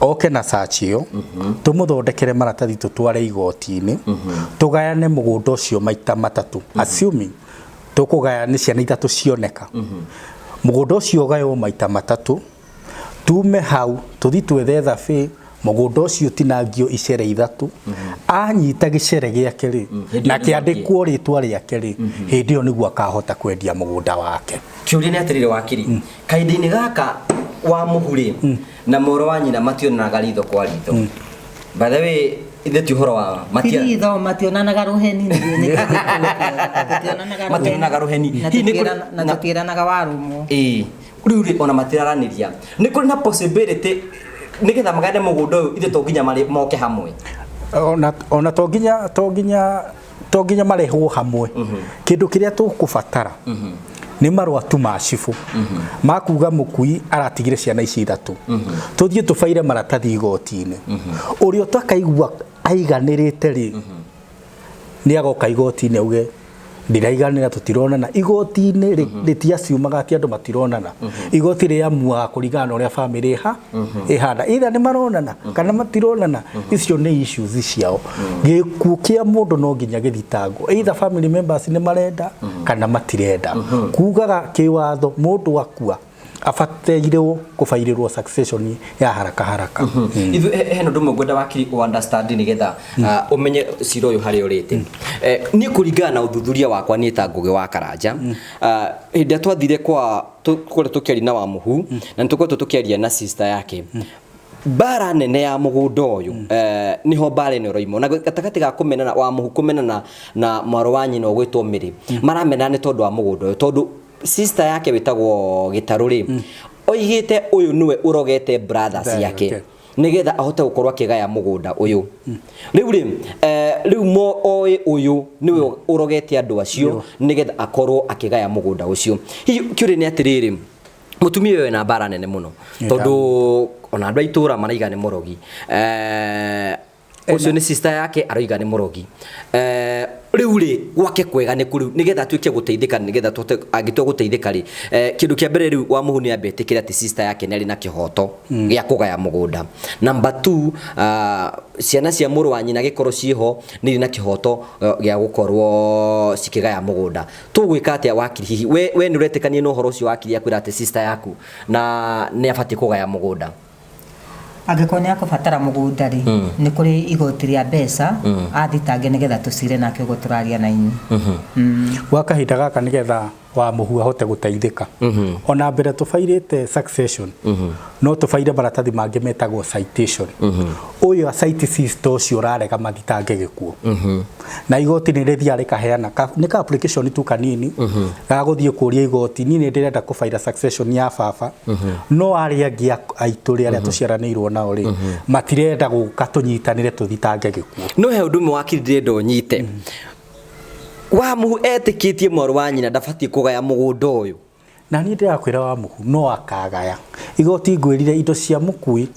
oke na search ĩyo, tũmũthondekere maratathi, tũtware igoti-inĩ, tũgayane mũgũnda ũcio maita matatũ, assuming tũkũgaya nĩ ciana ithatũ cioneka, mũgũnda ũcio ũgaywo maita matatũ, tume hau tũthi twethe thabĩ, mũgũnda ũcio ũtinangio icere ithatũ, anyita gĩcere gĩake rĩ, na Hĩndĩ ĩyo kĩandĩkwo rĩtwa rĩake rĩ, hĩndĩ ĩyo nĩguo akahota kwendia mũgũnda wake. Kĩũria nĩ atĩrĩrĩ, wakiri, kahinda-inĩ gaka wa mũhu rĩ na mũrũ wa nyina mationanaga ritho kwa ritho. By the way, ithe ti ũhoro wa Ritho mationanaga rũheni. Mationanaga rũheni. Na Hihi nĩ na tũtiĩranaga warũmwo. Ĩĩ, rĩu rĩ, ona matiraranĩria, nĩ kũrĩ na possibility nĩgetha magane mũgũnda ũyũ, ithe to nginya moke hamwe? Ona to nginya marehwo hamwe. Kĩndũ kĩrĩa tũkũbatara nĩ marũa tu ma cibũ makuga mũkui aratigire ciana ici ithatũ, tũthiĩ tũbaire maratathi igoti-inĩ. Ũrĩa ũtakaigua aiganĩrĩte rĩ, nĩ agoka igoti-inĩ auge ndiraiganĩra, tũtironana. Igoti-inĩ rĩtiaciumaga atĩ andũ matironana. Igoti rĩamuaga kũringana na ũrĩa bamĩrĩ ĩhana, either nĩ maronana kana matironana. Icio nĩ issues ciao. Gĩkuũ kĩa mũndũ no nginya gĩthitangwo, either family members nĩ marenda kana matirenda. Kugaga kĩwatho mũndũ akua abatairwo kũbairĩrwo succession ya haraka haraka. Ithuĩ hena ũndũ ũmwe ngwenda, wakiri, ũ understand nĩgetha ũmenye cira ũyũ harĩa ũrĩte. Niĩ kũringana na ũthuthuria wakwa, niĩ ta Ngũgĩ wa Karanja, hĩndĩ ĩrĩa twathire kwa kũrĩa tũkĩaria na Wamũhu, na nĩ tũkoretwo tũkĩaria na sister yake, mbara nene ya mũgũnda ũyũ, nĩho mbara ĩno ĩroima na gatagatĩ ga kũmenana, wa mũhu kũmenana na mwarũ wa nyina ũgwĩtwo Mĩrĩ. Maramenana nĩ tondũ wa mũgũnda ũyũ, tondũ sister yake wĩtagwo Gĩtarũ rĩ, oigĩte ũyũ nĩwe ũrogete brothers yake nĩgetha ahote gũkorwo akĩgaya mũgũnda ũyũ. Rĩu rĩ, rĩu mo oĩ ũyũ nĩwe ũrogete andũ acio nĩgetha akorwo akĩgaya mũgũnda ũcio. Hihi kĩũria nĩ atĩrĩrĩ, mũtumia ũyũ ena mbara nene mũno, tondũ ona andũ a itũra maraiga nĩ mũrogi. Ũcio nĩ sister yake aroiga nĩ mũrogi. Rĩu rĩ, gwake kwega nĩ kũrĩu nĩgetha atuĩke gũteithĩka, nĩgetha tũhote angĩtua gũteithĩka rĩ, kĩndũ kĩa mbere rĩu wa mũhu nĩ ambe etĩkĩre atĩ sister yake nĩ arĩ na kĩhoto gĩa kũgaya mũgũnda. Number 2, ciana cia mũrũ wa nyina gĩkorwo ciĩho nĩ irĩ na kĩhoto gĩa gũkorwo cikĩgaya mũgũnda. Tũgwĩka atĩa, wakiri? Hihi we nĩ ũretĩkania na ũhoro ũcio, wakiri, akwĩra atĩ sister yaku na nĩ abatiĩ kũgaya mũgũnda? Angĩkorwo nĩ akũbatara mũgũnda rĩ, nĩ kũrĩ igoti rĩa mbeca athitange nĩgetha tũcire nake ũguo tũraria na inyuĩ. Gwa kahinda gaka, nĩgetha wa mũhu ahote gũteithĩka, ona mbere tũbairĩte succession, no tũbaire maratathi mangĩ metagwo citation. Ũyũ cite sister ũcio ũrarega mathitange gĩkuũ, na igoti nĩ rĩthiaga rĩkaheana nĩ ka application tu kanini ga gũthiĩ kũria igoti, niĩ nĩ ndĩrenda kũbaira succession ya baba, no arĩa angĩ aitũ rĩ, arĩa tũciaranĩirwo nao rĩ, matirenda gũka tũnyitanĩre tũthitange gĩkuũ. No he ũndũ ũmwe, wakiri, ndĩrenda ũnyite. Wa mũhu etĩkĩtie mwarũ wa nyina ndabatiĩ kũgaya mũgũnda ũyũ. Na niĩ ndĩrakwĩra, wa mũhu no akagaya. Igoti ngwĩrire indo cia mũkui,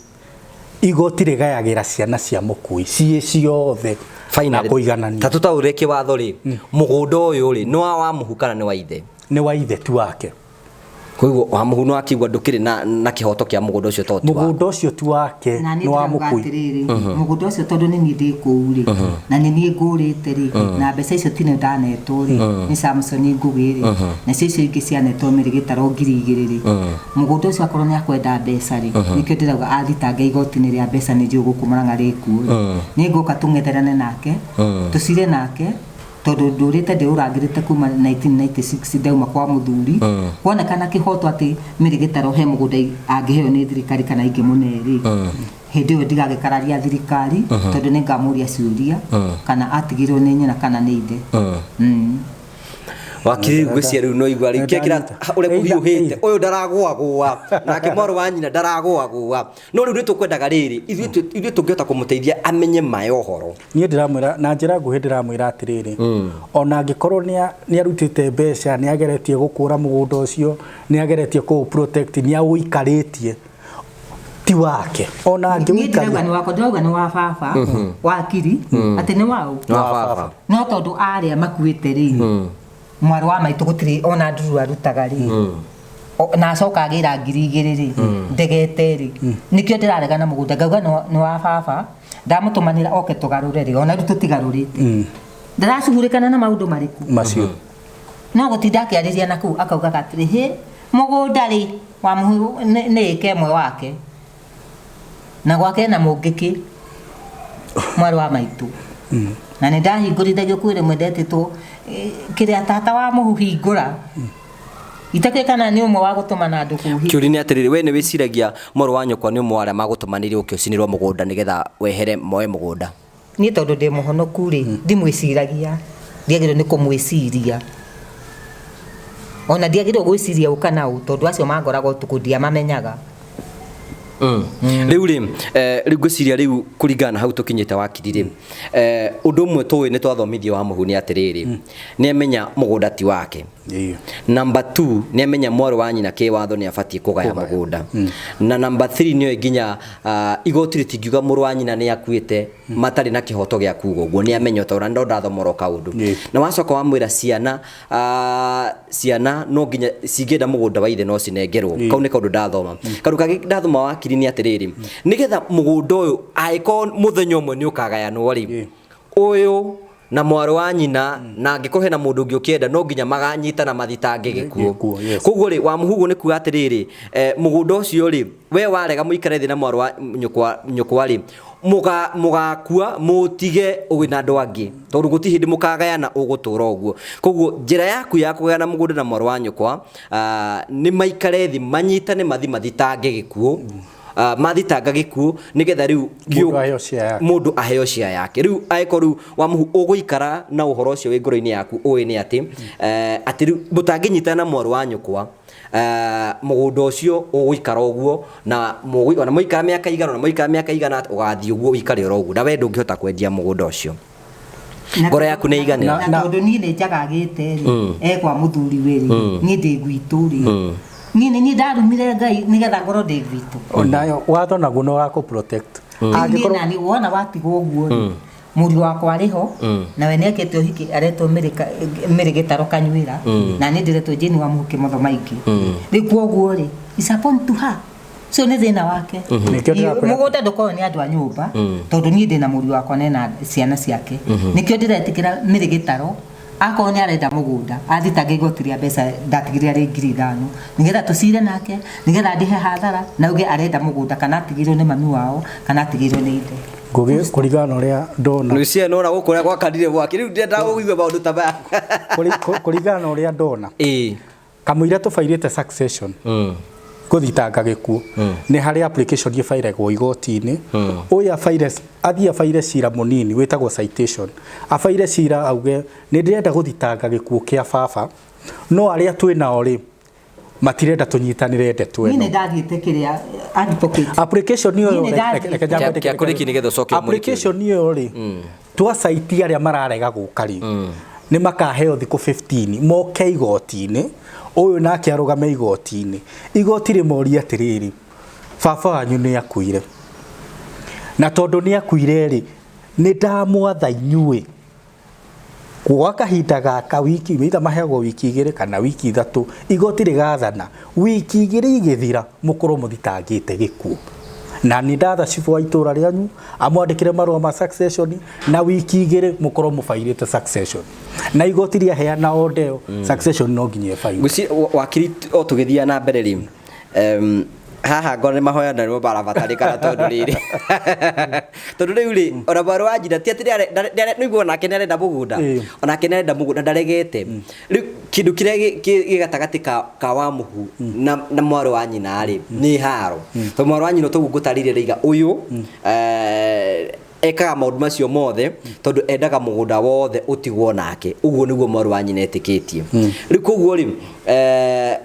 igoti rĩgayagĩra ciana cia mũkui ciĩ ciothe na kũiganania. Ta tũtaũre kĩwatho rĩ, mũgũnda ũyũ rĩ, nĩ wa mũhu kana nĩ wa ithe? Nĩ wa ithe, ti wake. Koguo wa mũhu no akigua ndũkĩrĩ na kĩhoto kĩa mũgũnda ũcio tondũ ti waku. Mũgũnda ũcio ti wake, Na nĩ wa ndĩrauga mũkui. atĩrĩrĩ, mũgũnda ũcio tondũ nĩ niĩ ndĩ kũu rĩ, na nĩ niĩ ngũrĩte rĩ, na mbeca icio tinĩ ndanetwo rĩ, nĩ Samson Ngũgĩ rĩ, nacio icio ingĩ cianetwo Mary Gĩtaro 2000 rĩ, mũgũnda ũcio akorwo nĩ akwenda mbeca rĩ, nĩkĩo ndĩrauga athitange igoti-inĩ rĩa mbeca nĩ njũĩ gũkũ Mũrang'a rĩkuo rĩ, nĩ ngũka tũng'etherane nake, tũcire nake, tondũ ndũrĩte ndĩũrangĩrĩte kuma 1996 ndauma kwa mũthuri, kuonekana kĩhoto atĩ Mary Gĩtaro he mũgũnda angĩheo nĩ thirikari kana ingĩmũne rĩ, hĩndĩ ĩyo ndigagĩkararia thirikari, tondũ nĩ ngamũria ciũria kana atigirwo nĩ nyina kana nĩ ithe. Wakiri ngwĩciria rĩu no igua rĩu kĩrĩa ũrĩa kũhiũhĩte ũyũ ndaragũagũa nake mwarĩ wa nyina ndaragũagũa, no rĩu nĩ tũkwendaga rĩrĩ ithuĩ tũngĩhota kũmũteithia amenye ma ya ũhoro. Niĩ ndĩramwĩra na njĩra nguhĩ, ndĩramwĩra atĩrĩrĩ, ona angĩkorwo nĩ arutĩte mbeca, nĩ ageretie gũkũra mũgũnda ũcio, nĩ ageretie kũũ protect, nĩ aũikarĩtie, ti wake ona Niĩ ndĩrauga angĩũikaria. nĩ wakwa, ndĩrauga nĩ wa baba wakiri, atĩ nĩ waũ? Nĩ wa baba. No tondũ arĩa makuĩte rĩ, mwarĩ wa maitũ gũtirĩ ona nduru arutaga rĩ, na acoka agĩra 2000 rĩ, ndegete rĩ, nĩkĩo ndĩrarega na mũgũnda, ngauga nĩ wa baba, ndamũtũmanĩra oke tũgarũre rĩ, ona rĩu tũtigarũrĩte, ndaracugurĩkana na maũndũ marĩkũ macio. No gũtinda akĩarĩria na kũu akaugaga atĩrĩ, hĩ mũgũnda rĩ wa mũhu nĩ ĩka ĩmwe wake na gwake na mũngĩkĩ mwarĩ wa maitũ, na nĩ ndahingũrithagio kwĩ rĩmwe ndetĩtwo kĩrĩa tata wa mũhu hingũra itakĩũĩ kana nĩ ũmwe wa gũtũmana andũ kũu. Kĩũria nĩ atĩrĩrĩ, we nĩ wĩciragia mwarĩ wa nyũkwa nĩ ũmwe wa arĩa magũtũmanĩire ũke ũcinĩrwo mũgũnda nĩgetha wehere moe mũgũnda? Niĩ tondũ ndĩ mũhonoku rĩ, ndimwĩciragia, ndiagĩrĩirwo nĩ kũmwĩciria, ona ndiagĩrĩirwo gwĩciria ũ kana ũ, tondũ acio mangoraga ũtukũ ndiamamenyaga. Rĩu rĩ, rĩu ngwĩciria rĩu kũringana na hau tũkinyĩte wakiri rĩ, ũndũ ũmwe tũĩ nĩ twathomithio wa mũhu nĩ atĩrĩrĩ, nĩ amenya mũgũnda ti wake. Number 2, nĩ amenya mwarĩ wa nyina kĩwatho nĩ abatiĩ kũgaya mũgũnda. Na number 3, nĩoĩ nginya igoti rĩtingiuga mũrũ wa nyina nĩ akuĩte matarĩ na kĩhoto gĩa kuga ũguo, nĩ amenya tondũ no ndathomora kaũndũ. Na wacoka wamwĩra ciana ciana no nginya cingĩenda mũgũnda wa ithe no cinengerwo. Kau nĩ kaũndũ ndathoma. Kaũndũ kangĩ ndathoma wakiri nĩ atĩrĩrĩ, nĩgetha mũgũnda ũyũ angĩkorwo mũthenya ũmwe nĩ ũkagayanwo rĩ, ũyũ na mwarĩ wa nyina na angĩkorwo hena mũndũ ũngĩ ũkĩenda no nginya maganyita na mathitange gĩkuũ. Gĩkuũ, yes. Koguo rĩ, wa mũhugo nĩ kuga atĩrĩrĩ, mũgũnda ũcio rĩ, we warega mũikare thĩ na mwarĩ wa nyũkwa rĩ, mũgakua mũtige wĩna andũ angĩ, tondũ gũtirĩ hĩndĩ mũkagayana ũgũtũra ũguo. Koguo njĩra yaku ya kũgayana mũgũnda na mwarĩ wa nyũkwa, nĩ maikare thĩ manyitane mathi mathitange gĩkuũ. Mathitanga gĩkuũ nĩgetha rĩu Mũndũ aheo share yake. Mũndũ aheo share yake. Rĩu angĩkorwo rĩu wa mũhu ũgũikara na ũhoro ũcio wĩ ngoro-inĩ yaku ũĩ nĩ atĩ, atĩ rĩu mũtangĩnyitana na mwarĩ wa nyũkwa, mũgũnda ũcio ũgũikara ũguo na ona mũikara mĩaka igana, ona mũikara mĩaka igana atĩa, ũgathiĩ ũguo ũikare oro ũguo, na we ndũngĩhota kwendia mũgũnda ũcio. Ngoro yaku nĩ ĩiganĩra. Na tondũ niĩ nĩ njagagĩte rĩ, e kwa mũthuri wĩ rĩ, niĩ ndĩ gwitũ rĩ. Niĩ nĩ niĩ ndarumire Ngai nĩgetha ngorwo ndĩ gwitũ. Nayo watho naguo nĩ ũrakũ protect. Niĩ nani wona watigwo ũguo rĩ, mũriũ wakwa arĩ ho, nawe nĩ ekĩte ũhiki, aretwo Mĩrĩ Gĩtaro Kanyuĩra, na niĩ ndĩretwo Jane wa Mũhu Kĩmotho Maingĩ. Rĩu koguo rĩ, it's upon to her. Ũcio nĩ thĩna wake. Nĩkĩo ndĩrakwĩra. Mũgũnda ndũkoragwo nĩ andũ a nyũmba, tondũ niĩ ndĩna mũriũ wakwa na ena ciana ciake. Nĩkĩo ndĩretĩkĩra Mĩrĩ Gĩtaro, akorwo nĩ arenda mũgũnda, athitange igoti rĩa mbeca ndatigire arĩ 5000, nĩgetha tũcire nake, nĩgetha ndĩhe hathara, na auge arenda mũgũnda kana atigĩirwo nĩ mami wao, kana atigĩirwo nĩ ithe. Ngũgĩ kũringana na ũrĩa ndona. Rũciũ nona gũkũ ũrĩa gwakanire mwaki, rĩu ndĩrenda kũigua maũndũ ta maya. Kũringana na ũrĩa ndona. Kamũira tũbairĩte succession. Gũthitanga gĩkuũ. Nĩ harĩ application ĩbairagwo igoti-inĩ. Ũyũ abaire, athiĩ abaire cira mũnini wĩtagwo citation. Abaire cira auge nĩ ndĩrenda gũthitanga gĩkuũ kĩa baba, no arĩa twĩ nao rĩ matirenda tũnyitanĩre ndeto Niĩ ĩno. nĩ ndathiĩte kĩrĩa advocate. Application ĩyo Niĩ nĩ ndathiĩte. reke njambe Kĩa kũrĩki nĩgetha ũcoke ũmũrĩkie. Application ĩyo rĩ, twacaiti arĩa mararega gũka rĩ, nĩ makaheo thikũ 15 moke igoti-inĩ, ũyũ nake arũgame igoti-inĩ. Igoti rĩmorie atĩrĩrĩ, baba wanyu nĩ akuire, na tondũ nĩ akuire rĩ, nĩ ndamwatha inyuĩ Gwa kahinda gaka wiki either maheagwo wiki 2 kana wiki 3, igoti rĩgathana wiki 2 igĩthira mũkorwo mũthitangĩte gĩkuũ. Na nĩ ndatha cibũ wa itũra rĩanyu amwandĩkĩre marũa ma succession, na wiki 2 mũkorwo mũbairĩte succession, na igoti rĩaheana order ĩyo, succession no nginya ĩbairwo. Ngwĩciria wakiri, o tũgĩthiaga na mbere rĩ, haha ngona nĩ mahoya na nĩmo marabatarĩkana, tondũ rĩrĩ, tondũ rĩu rĩ, ona mwarĩ wa nyina ti atĩ nĩguo onake nĩ arenda mũgũnda. Onake nĩ arenda mũgũnda, ndaregete. Rĩu kĩndũ kĩrĩa gĩ gatagatĩ ka wa mũhu na mwarĩ wa nyina rĩ, nĩ haro, tondũ mwarĩ wa nyina toguo ngũtarĩirie rĩiga ũyũ, ekaga maũndũ macio mothe tondũ endaga mũgũnda wothe ũtigwo nake. Ũguo nĩguo mwarĩ wa nyina etĩkĩtie. Rĩu koguo rĩ,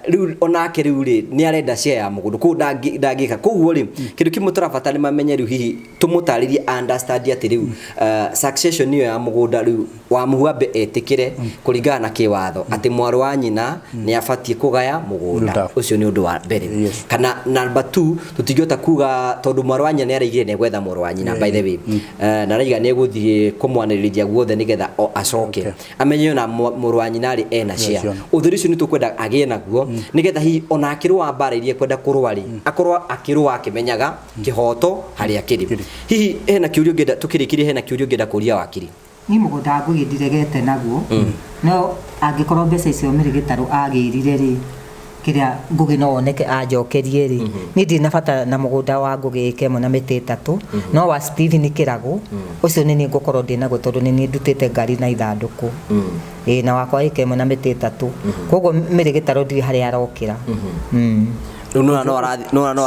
rĩu onake rĩu rĩ, nĩ arenda share ya mũgũnda, koguo ndangĩka. Koguo rĩ, kĩndũ kĩmwe tũrabatara nĩ mamenye rĩu, hihi tũmũtarĩrie, understand atĩ rĩu succession ĩyo ya mũgũnda, rĩu wa mũhu ambe etĩkĩre kũringana na kĩwatho atĩ mwarĩ wa nyina nĩ abatiĩ kũgaya mũgũnda. Mũgũnda. Ũcio nĩ ũndũ wa mbere. Kana number 2, tũtingĩhota kuga tondũ mwarĩ wa nyina nĩ araigire nĩ egwetha mũrũ wa nyina, by the way. Na araiga nĩ egũthiĩ kũmwanĩrĩria guothe nĩgetha o acoke amenye ona mũrũ wa nyina rĩ ena share. Share. Ũtheri ũcio nĩ tũkwenda agĩe naguo nĩgetha hihi ona akĩrũa mbara iria ekwenda kũrũa rĩ, akorwo akĩrũa akĩmenyaga kĩhoto harĩa kĩrĩ. Kĩrĩ. Hihi hena kĩũria ũngĩenda tũkĩrĩkĩrie, hena kĩũria ũngĩenda kũria wakiri? Niĩ mũgũnda Ngũgĩ ndiregete naguo, no angĩkorwo mbeca icio Mary Gĩtarũ agĩrire rĩ, kĩrĩa Ngũgĩ no oneke anjokerie rĩ, niĩ ndirĩ na bata na mũgũnda wa Ngũgĩ ĩka ĩmwe na mĩtĩ 3, no wa Stephen Kĩragũ ũcio nĩ niĩ ngũkorwo ndĩ naguo, tondũ nĩ niĩ ndutĩte ngari na ithandũkũ. Ĩĩ, na wakwa ĩka ĩmwe na mĩtĩ 3, koguo Mary Gĩtarũ ndirĩ harĩa arokĩra. Rĩu nona no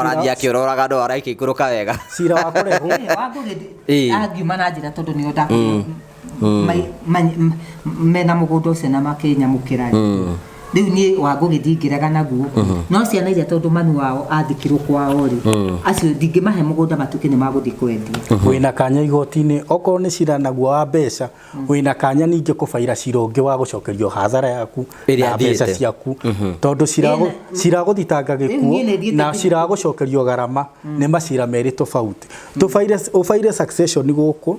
arathiĩ akĩũroraga, no araikĩikũrũka wega. Cira wa kũrehwo. Ĩĩ, wa Ngũgĩ angiuma na njĩra, tondũ nĩo mena mũgũnda ũcio na makĩnyamũkĩra. Rĩu niĩ wa Ngũgĩ ndingĩrega naguo, no ciana iria, tondũ manu wao athikirwo kwao rĩ, acio ndingĩmahe mũgũnda matuĩke nĩ magũthiĩ kwendia. Wĩna kanya igoti-inĩ, okorwo nĩ cira naguo wa mbeca, wĩna kanya ningĩ kũbaira cira ũngĩ wa gũcokerio hathara yaku Ĩrĩa na mbeca thiĩte. ciaku, tondũ cira gũthitanga Rĩu gĩkuũ niĩ nĩ thiĩte na cira gũcokerio garama nĩ macira merĩ tofauti. Tũbaire ũbaire succession gũkũ,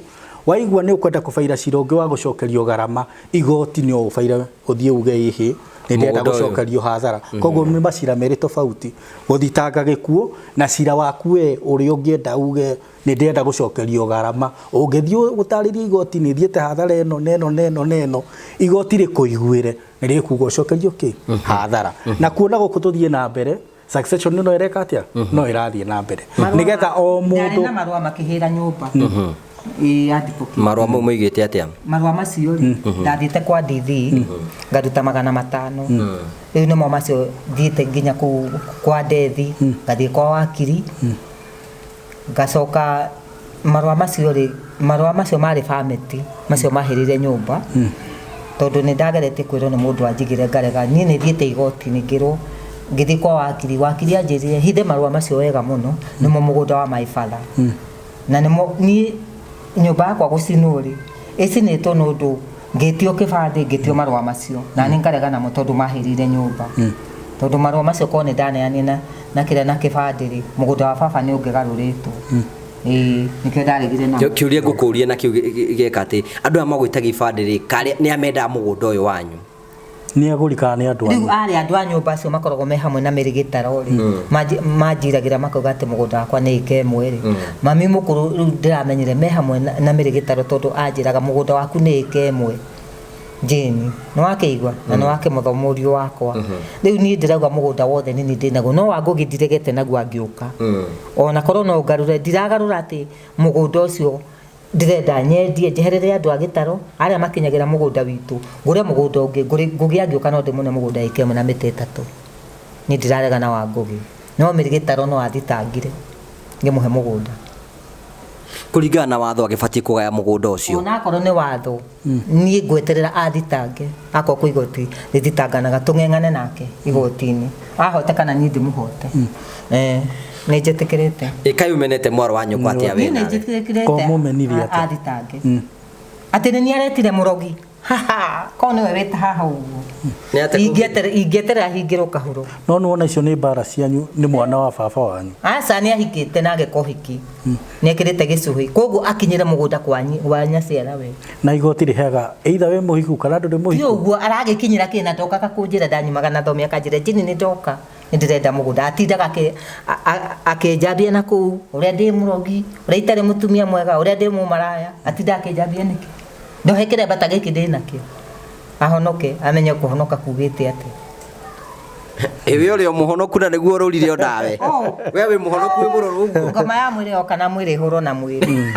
waigua nĩ ũkwenda kũbaira cira ũngĩ wa gũcokerio garama, igoti no ũbaire ũthiĩ uge ĩhĩ, nĩ ndĩrenda Mũgũnda ũyũ. gũcokerio hathara. Koguo nĩ macira merĩ tofauti, gũthitanga gĩkuũ na cira waku we ũrĩa ũngĩenda uge nĩ ndĩrenda gũcokerio garama. Ũngĩthiĩ gũtarĩria igoti nĩ thiĩte hathara ĩno na ĩno na ĩno na ĩno, igoti rĩkũiguĩre nĩ rĩkuga ũcokerio kĩ hathara. Na kuona gũkũ tũthiĩ na mbere, succession no ĩreka atĩa, no ĩrathiĩ na mbere nĩgetha o Ndarĩ mũndũ na marũa makĩhĩra nyũmba. Ĩĩ, advocate. Marũa mau moigĩte atĩa? Marũa macio rĩ, ndathiĩte kwa DV ngaruta 500. Rĩu nĩmo macio thiĩte nginya kũu kwa Ndethi, ngathiĩ kwa wakiri, ngacoka marũa macio rĩ, marũa macio marĩ famĩtĩ macio mahĩrĩire nyũmba, tondũ nĩ ndageretie kwĩrwo nĩ mũndũ anjigĩre ngarega. Niĩ nĩ thiĩte igoti-inĩ, ngĩrwo ngĩthiĩ kwa wakiri, wakiri anjĩrire hithe marũa macio wega mũno, nĩmo mũgũnda wa my father, na nĩmo niĩ nyũmba yakwa gũcinwo rĩ, ĩcinĩtwo nĩ ũndũ ngĩtio kĩbandĩ, ngĩtio marũa macio, na niĩ ngarega namo tondũ mahĩrĩire nyũmba, tondũ marũa macio korwo nĩ ndaneanire na kĩrĩa na kĩbandĩ rĩ, mũgũnda wa baba nĩ ũngĩgarũrĩtwo. Ĩĩ, nĩkĩo ndaregire namo. Kĩũria ngũkũria na kĩu gĩka atĩ andũ aya magwĩtagia ibandĩ rĩ, karĩa nĩ amendaga mũgũnda ũyũ wanyu? Nĩ agũri kana nĩ andũ Rĩu anyu? arĩa andũ a nyũmba acio makoragwo me hamwe na Mary Gĩtaro rĩ, manjiragĩra makauga atĩ mũgũnda wakwa nĩ ĩka ĩmwe rĩ, mami mũkũrũ rĩu ndĩramenyire me hamwe na Mary Gĩtaro, tondũ anjĩraga mũgũnda waku nĩ ĩka ĩmwe, Jane nĩ wakĩigua na nĩ wakĩmũtho mũriũ wakwa. Rĩu niĩ ndĩrauga mũgũnda wothe nĩ niĩ ndĩnaguo, no wa Ngũgĩ ndiregete naguo angĩũka, ona korwo no ngarũre, ndiragarũra atĩ mũgũnda ũcio ndĩrenda nyendie njeherere andũ a Gĩtaro arĩa makinyagĩra mũgũnda witũ, ngũre mũgũnda ũngĩ. Ngũgĩ angĩũka no ndĩmũne mũgũnda ĩka ĩmwe na mĩtĩ 3. Niĩ ndĩrarega na wa Ngũgĩ, no Mary Gĩtaro no athitangire ngĩmũhe mũgũnda. Kũringana na watho agĩbatiĩ kũgaya mũgũnda ũcio. Ona akorwo nĩ watho, niĩ ngweterera athitange, akorwo kwĩ igoti rĩthitanganaga, tũng'eng'ane nake igoti-inĩ, ahote kana niĩ ndĩmũhote. Nĩ njĩtĩkĩrĩte. Ĩkai ũmenete mwarĩ wa nyũkwa atĩa Niĩ we nĩ nawe? njĩtĩkĩrĩte Ko mũmenire atĩa? athitange atĩ nĩ niĩ aretire mũrogi. Haha, korwo nĩwe wĩta haha ũguo. Nĩ atĩa Ingĩeterera hingĩrwo kahũrũ. No nĩwona icio nĩ mbara cianyu, nĩ mwana wa baba wanyu. Aca, nĩ ahikĩte na ageka ũhiki, nĩ ekĩrĩte gĩcũhĩ, koguo akinyĩre mũgũnda kwa nyaciara we. Na igoti rĩheaga either wĩ mũhiku kana ndũrĩ Ti mũhiku. Ũguo aragĩkinyĩra kĩ na ndokaga kũnjĩra, ndanyumaga na thome akanjĩra, "Jini, nĩ ndoka, nĩ ndĩrenda mũgũnda." Atindaga akĩnjambia na kũu ũrĩa ndĩ mũrogi, ũrĩa itarĩ mũtumia mwega, ũrĩa ndĩ mũmaraya. Atindaga akĩnjambia nĩkĩ ndohe kĩremba ta gĩkĩ ndĩ nakĩo, ahonoke, amenye kũhonoka kugĩte atĩa. Ĩwe ũrĩ o mũhonoku na nĩguo ũrũrire onawe. Oh. We wĩ mũhonoku, wĩ mũrũrũ ũguo. Ngoma ya mwĩrĩ yoka na mwĩrĩ ĩhũrwo na mwĩrĩ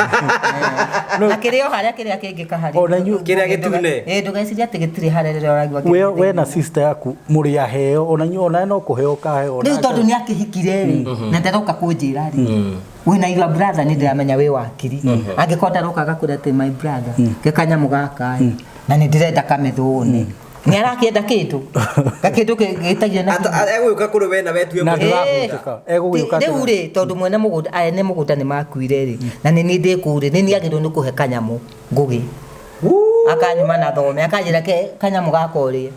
na kĩrĩ o harĩa kĩrĩa kĩngĩ kaharĩ. Ona Kĩrĩa gĩtune. Ĩ, ndũgecirie atĩ gĩtirĩ harĩa rĩrĩa ũraigua We na sister yaku mũrĩ aheo, ona inyuĩ onawe no kũheo ũkaheo. Rĩu tondũ nĩ akĩhikire rĩ, na ndaroka kũnjĩra rĩ, wĩna your brother, nĩ ndĩramenya wĩ wakiri, angĩkorwo ndaroka gakwĩra atĩ, "My brother, ke kanyamũ gaka ĩ, na nĩ ndĩrenda kamethũne," nĩ arakĩenda kĩndũ gakĩndũ gĩtagio na Egũgĩũka kũrĩ we na wetue Na mũhiki. ndũrahutĩka. Egũgĩũka Rĩu rĩ, tondũ mwene mũgũnda, ene mũgũnda nĩ makuire rĩ, na nĩ niĩ ndĩ kũu rĩ, nĩ niĩ agĩrĩirwo nĩ kũhe kanyamũ. Ngũgĩ akanyuma na thome akanjĩra, "Ke kanyamũ gaka ũrĩe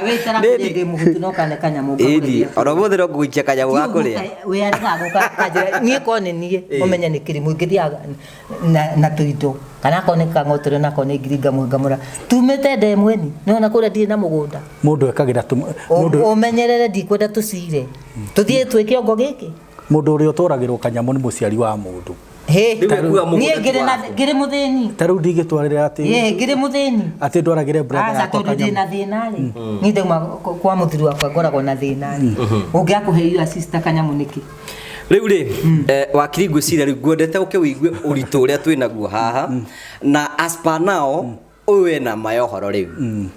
wĩtara kũrĩa ndĩ mũhutu no kane kanyamũ." Ĩni ona ũmũthĩ no ngũgũikia kanyamũ ga kũrĩa. Wĩarĩgagũkanjĩra niĩ korwo nĩ niĩ ũmenye nĩ kĩrimũ ingĩthiaga na tũindo, kana akorwo nĩ kang'otore, na akorwo nĩ ngiri ngamũhe, ngamũra tumĩte ndemweni nĩwona kũrĩa ndirĩ na mũgũnda. Mũndũ ekagĩra mũndũ Ũmenyerere, ndikwenda tũcire tũthiĩ twĩ kĩongo gĩkĩ. Mũndũ ũrĩa ũtwaragĩrwo kanyamũ nĩ mũciari wa mũndũ. Hĩ. Rĩu ekuaga mũgũnda Niĩ ngĩrĩ ti na waku. ngĩrĩ mũthĩni. Ta rĩu ndingĩtwarĩra atĩ Ĩ, ngĩrĩ mũthĩni. atĩ ndwaragĩre brother Aca, yakwa tondũ ndĩ kanyamũ. na thĩna rĩ, niĩ ndauma kwa mũthuri wakwa ngoragwo na thĩna rĩ, ũngĩakũhe your sister kanyamũ nĩkĩ? Rĩu rĩ, wakiri, ngwĩciria rĩu ngwendete ũke wĩigue ũritũ ũrĩa twĩ naguo haha, na as per now ũyũ ena ma ya ũhoro rĩu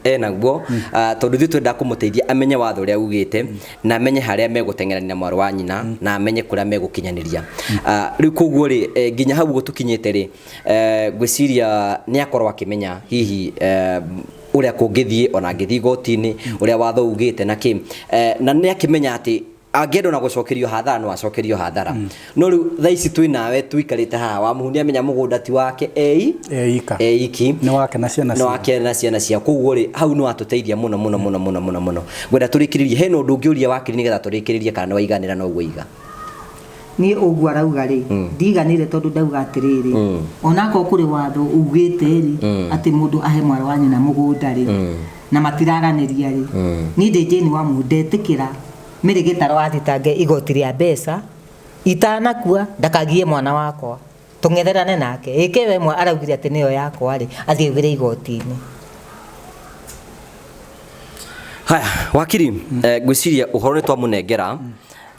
enaguo. Ah, tondũ ithuĩ twendaga kũmũteithia amenye watho ũrĩa ugĩte, na amenye harĩa megũteng'erania na mwarĩ wa nyina, na amenye kũrĩa megũkinyanĩria. Ah, rĩu koguo rĩ, nginya hau ũguo tũkinyĩte rĩ, ngwĩciria nĩ akorwo akĩmenya hihi ũrĩa kũngĩthiĩ ona angĩthiĩ igoti-inĩ, ũrĩa watho ugĩte na kĩ. Na nĩ akĩmenya atĩ angĩenda ona gũcokerio hathara no acokerio hathara. No rĩu thaa ici twĩ nawe tũikarĩte haha, wa mũhu nĩ amenya mũgũnda ti wake ei Eika. Eiki. Nĩ wake na ciana nĩ ciao. Wake na ciana ciao. Koguo rĩ, hau nĩ watũteithia mũno mũno mũno mũno mũno mũno. Ngwenda tũrĩkĩrĩrie, hena ũndũ ũngĩũria wakiri nĩgetha tũrĩkĩrĩrie, kana nĩ waiganĩra na ũguo iga? Niĩ ũguo arauga rĩ, ndiganĩire, tondũ ndauga atĩrĩrĩ, onakorwo kũrĩ watho ugĩte rĩ atĩ mũndũ ahe mwarĩ wa nyina mũgũnda rĩ, na matiraranĩria rĩ, niĩ ndĩ Jane wa mũndũ ndetĩkĩra mĩrĩ gĩtaro athitange igoti rĩa mbeca itanakua, ndakagie mwana wakwa tũng'etherane nake ĩke we mwe araugire atĩ nĩyo yakwa rĩ, athiĩ augĩre igoti-inĩ. Haya wakiri, ngwĩciria ũhoro nĩ twamũnengera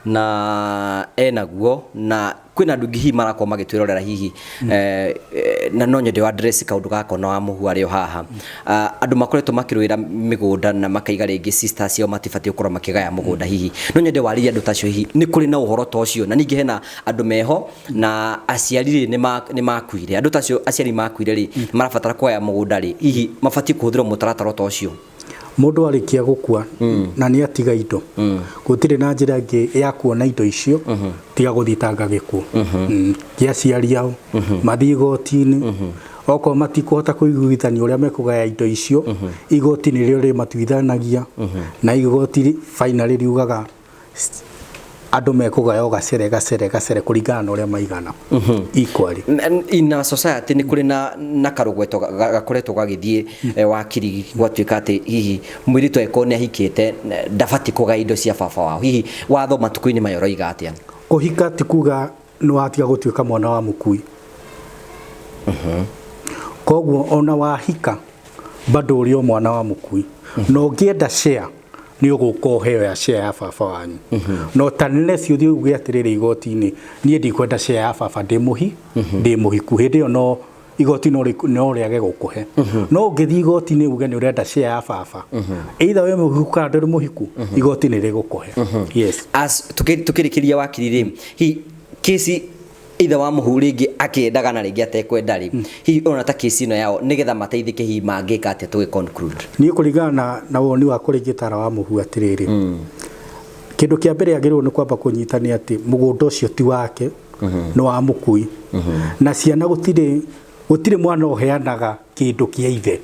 na enaguo, na kwĩna andũ ingĩ hihi marakorwo magĩtwĩrorera hihi, na no nyende wa address kaũndũ gaka ona wa mũhu arĩ o haha. Ah, andũ makoretwo makĩrũĩra mĩgũnda na makaiga rĩngĩ sisters ciao matibatiĩ gũkorwo makĩgaya mũgũnda. Hihi no nyende warĩrie andũ ta acio, hihi nĩ kũrĩ na ũhoro ta ũcio? Na ningĩ hena andũ meho na aciari rĩ nĩ makuire, andũ ta acio aciari makuire rĩ, marabatara kũgaya mũgũnda rĩ, hihi mabatiĩ kũhũthĩrwo mũtaratara ta ũcio? Mũndũ arĩkia gũkua na nĩ atiga indo, gũtirĩ na njĩra ĩngĩ ya kuona indo icio tiga gũthitanga gĩkuũ kĩa aciari ao. Mathiĩ igoti-inĩ, okorwo matikũhota kũiguithania ũrĩa mekũgaya indo icio, igoti nĩrĩo rĩmatuithanagia, na igoti finally riugaga andũ mekũgaya o gacere gacere gacere kũringana na ũrĩa maigana equally. In our society nĩ kũrĩ na karũgweto gakoretwo gagĩthiĩ, wakiri, gwatuĩka atĩ hihi mũirĩtu angĩkorwo nĩ ahikĩte ndabatiĩ kũgaya indo cia baba wao. Hihi watho matukũ-inĩ maya ũroiga atĩa? Kũhika ti kuga nĩ watiga gũtuĩka mwana wa mũkui. Koguo ona wahika bado ũrĩ o mwana wa mũkui, na ũngĩenda share nĩ ũgũka ũheo ya share ya baba wanyu, no ta unless ũthiĩ uge atĩrĩrĩ igoti-inĩ, "Niĩ ndikwenda share ya baba, ndĩ mũhiku." Hĩndĩ ĩyo no igoti no rĩage gũkũhe. No ũngĩthiĩ igoti-inĩ uge nĩ ũrenda share ya baba, either wĩ mũhiku kana ndũrĩ mũhiku, igoti nĩ rĩgũkũhe, yes. As tukĩrĩkĩria wakiri rĩ, hihi kesi ithe wa mũhu rĩngĩ akĩendaga na rĩngĩ atekwenda rĩ, hihi ũrona ta kesi ĩno yao nĩgetha mateithĩke hihi mangĩka atĩa tũgĩ conclude? Niĩ kũringana na woni wakwa rĩngĩ wa mũhu atĩrĩrĩ, kĩndũ kĩa mbere agĩrĩirwo nĩ kwamba kũnyita nĩ atĩ mũgũnda ũcio ti wake, nĩ wa mũkui, na ciana gũtirĩ. Gũtirĩ mwana ũheanaga kĩndũ kĩa ithe.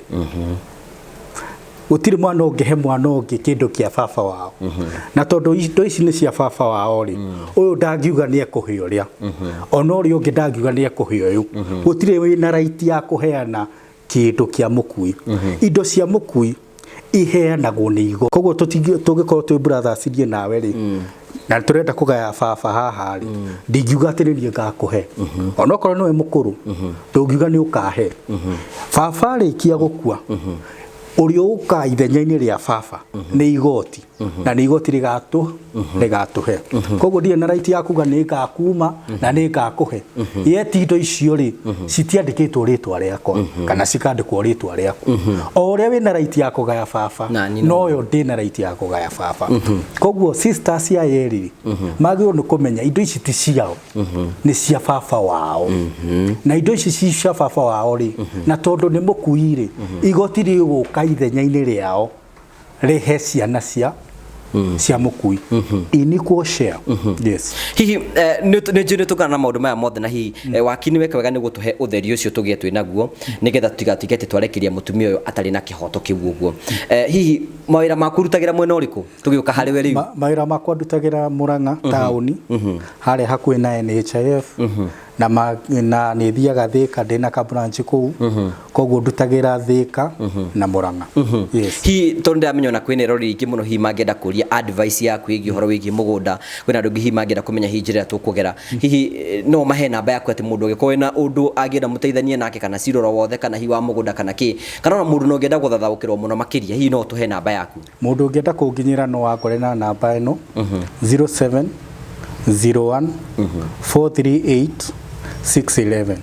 Gũtirĩ mwana ũngĩhe mwana ũngĩ kĩndũ kĩa baba wao. Na tondũ indo ici nĩ cia baba wao rĩ, ũyũ ndangiuga nĩ ekũhe ũrĩa, ona ũrĩa ũngĩ ndangiuga nĩ ekũhe ũyũ. Gũtirĩ wĩna right ya kũheana kĩndũ kĩa mũkui. Indo cia mũkui iheanagwo nĩ igo. Koguo tũngĩkorwo twĩ brothers niĩ nawe rĩ, na tũrenda kũgaya baba haha rĩ, ndingiuga atĩ nĩ niĩ ngakũhe. Onokorwo nĩwe mũkũrũ, ndũngiuga nĩ ũkahe. Baba arĩkia gũkua, ũrĩa ũkaga ithenya-inĩ rĩa baba nĩ igoti, na nĩ igoti rĩgatũhe. Koguo ndirĩ na right ya kuga nĩ ngakuma na nĩ ngakũhe. Yet indo icio rĩ, citiandĩkĩtwo rĩtwa rĩakwa kana cikandĩkwo rĩtwa rĩaku. O ũrĩa wĩna right ya kũgaya baba, noyo ndĩna right ya kũgaya baba. Koguo sisters aya erĩ magĩrĩirwo nĩ kũmenya indo ici ti ciao, nĩ cia baba wao. Na indo ici ci cia baba wao rĩ, na tondũ nĩ mũkui rĩ, igoti rĩgũka ithenya-inĩ rĩao rĩhe ciana cia mũkui in equal share. Yes. Hihi nĩ njũĩ nĩ tũkana na maũndũ maya mothe, na hihi wakini weka wega nĩ gũtũhe ũtheri ũcio tũgĩe twĩ naguo, nĩgetha tũtigatuĩke atĩ twarekeria mũtumia ũyũ atarĩ na kĩhoto kĩu ũguo. Hihi mawĩra maku ũrutagĩra mwena ũrĩkũ tũgĩũka harĩ we rĩu? Mawĩra makwa ndutagĩra Murang'a taũni, harĩa hakuhĩ na NHIF, na na nĩ thiaga Thika, ndĩna ka branch kũu. Koguo ndutagĩra Thika na Murang'a. Yes. Hihi tondũ ndĩramenya ona kwĩna eroreri aingĩ mũno hihi mangĩenda kũria advice yaku ĩgiĩ ũhoro wĩgiĩ mũgũnda, kwĩna andũ angĩ hihi mangĩenda kũmenya hihi njĩra ĩrĩa tũkũgera, hihi no mahe namba yaku atĩ mũndũ angĩkorwo wĩna ũndũ angĩenda mũteithanie nake, kana cira oro wothe, kana hihi wa mũgũnda kana kĩ, kana ona mũndũ no ũngĩenda gũthathaũkĩrwo mũno makĩria, hihi no ũtũhe namba yaku? Mũndũ ũngĩenda kũnginyĩra no akore na namba ĩno, 07 01 438 611.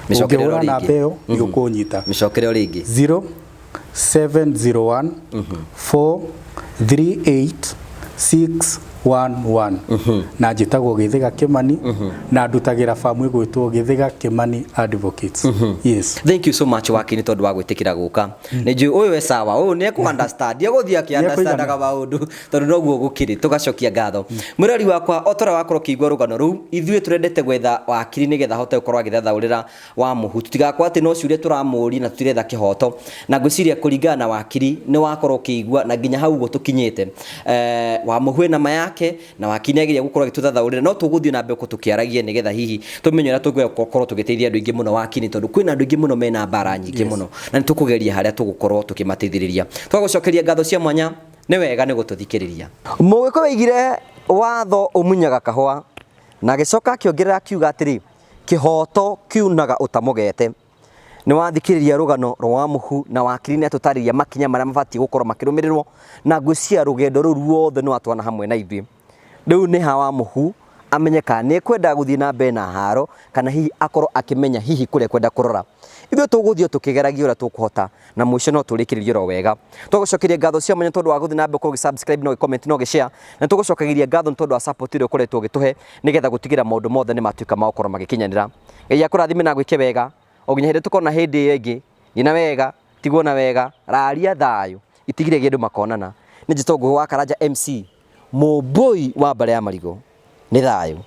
Mĩcokere Ũngĩhũra o namba rĩngĩ. ĩyo nĩ ũkũnyita. Mĩcokere o rĩngĩ. 0701 438 611. Na njĩtagwo Gĩthĩga Kĩmani, na ndutagĩra bamu ĩgwĩtwo Gĩthĩga Kĩmani Advocates. Yes. Thank you so much, wakini, tondũ wa gwĩtĩkĩra gũka. Nĩ njũĩ ũyũ e sawa, ũyũ nĩ ekũ understand, egũthiĩ akĩ understandaga maũndũ tondũ noguo gũkĩrĩ. Tũgacokia ngatho mwĩrori wakwa o torĩa wakorwo ũkĩigua rũgano rũu. Ithuĩ tũrendete gwetha wakiri nĩgetha ahote gũkorwo agĩthathaũrĩra wa mũhu, tũtigakorwo atĩ no ciũria tũramũria na tũtiretha kĩhoto. Na ngwĩciria kũringana na wakiri nĩ wakorwo ũkĩigua na nginya hau ũguo tũkinyĩte, wa mũhu ena ma yake, na wakiri nĩ ageria gũkorwo agĩtũthathaũrĩra. No tũgũthiĩ na mbere gũkorwo tũkĩaragia nĩgetha hihi tũmenye ũrĩa tũngĩkorwo tũgĩteithia andũ aingĩ mũno, wakiri, tondũ kwĩna andũ aingĩ mũno mena mbara nyingĩ mũno, na nĩ tũkũgeria harĩa tũgũkorwo tũkĩmateithĩrĩria. Twagũcokeria ngatho cia mwanya, nĩ wega nĩ gũtũthikĩrĩria. Mũgĩkũyũ oigire watho ũmunyaga kahũa, na agĩcoka akĩongerera akiuga atĩrĩ, kĩhoto kiunaga ũtamũgete. Nĩ wathikĩrĩria rũgano rwa mũhu, na wakiri nĩ atũtarĩria makinya marĩa mabatiĩ gũkorwo makĩrũmĩrĩrwo, na ngwĩciria rũgendo rũu ruothe nĩ watwana hamwe na ithuĩ. Rĩu nĩ hawa mũhu amenye kana nĩ ekwenda gũthiĩ na mbere na haro, kana hihi akorwo akĩmenya hihi kũrĩa ekwenda kũrora. Ithuĩ tũgũthiĩ tũkĩgeragia ũrĩa tũkũhota, na mũico no tũrĩkĩrĩrie oro wega. Tũgũcokeria ngatho cia mwanya tondũ wa gũthiĩ na mbere gũkorwo ũgĩ-subscribe na ũgĩ-comment na ũgĩ-share, na tũgũcokagĩria ngatho nĩ tondũ wa support ĩrĩa ũkoretwo ũgĩtũhe nĩgetha gũtigĩrĩra maũndũ mothe nĩ matuĩka ma gũkorwo magĩkinyanĩra. Ngai akũrathime na agwĩke wega o nginya hĩndĩ tũkona hĩndĩ ĩyo ĩngĩ. Gĩa na wega, tigwo na wega, raria thayũ, itigire andũ makonana. Nĩ njĩtwo Ngũgĩ wa Karanja MC, mũmbũi wa mbara ya marigũ. Nĩ thayũ.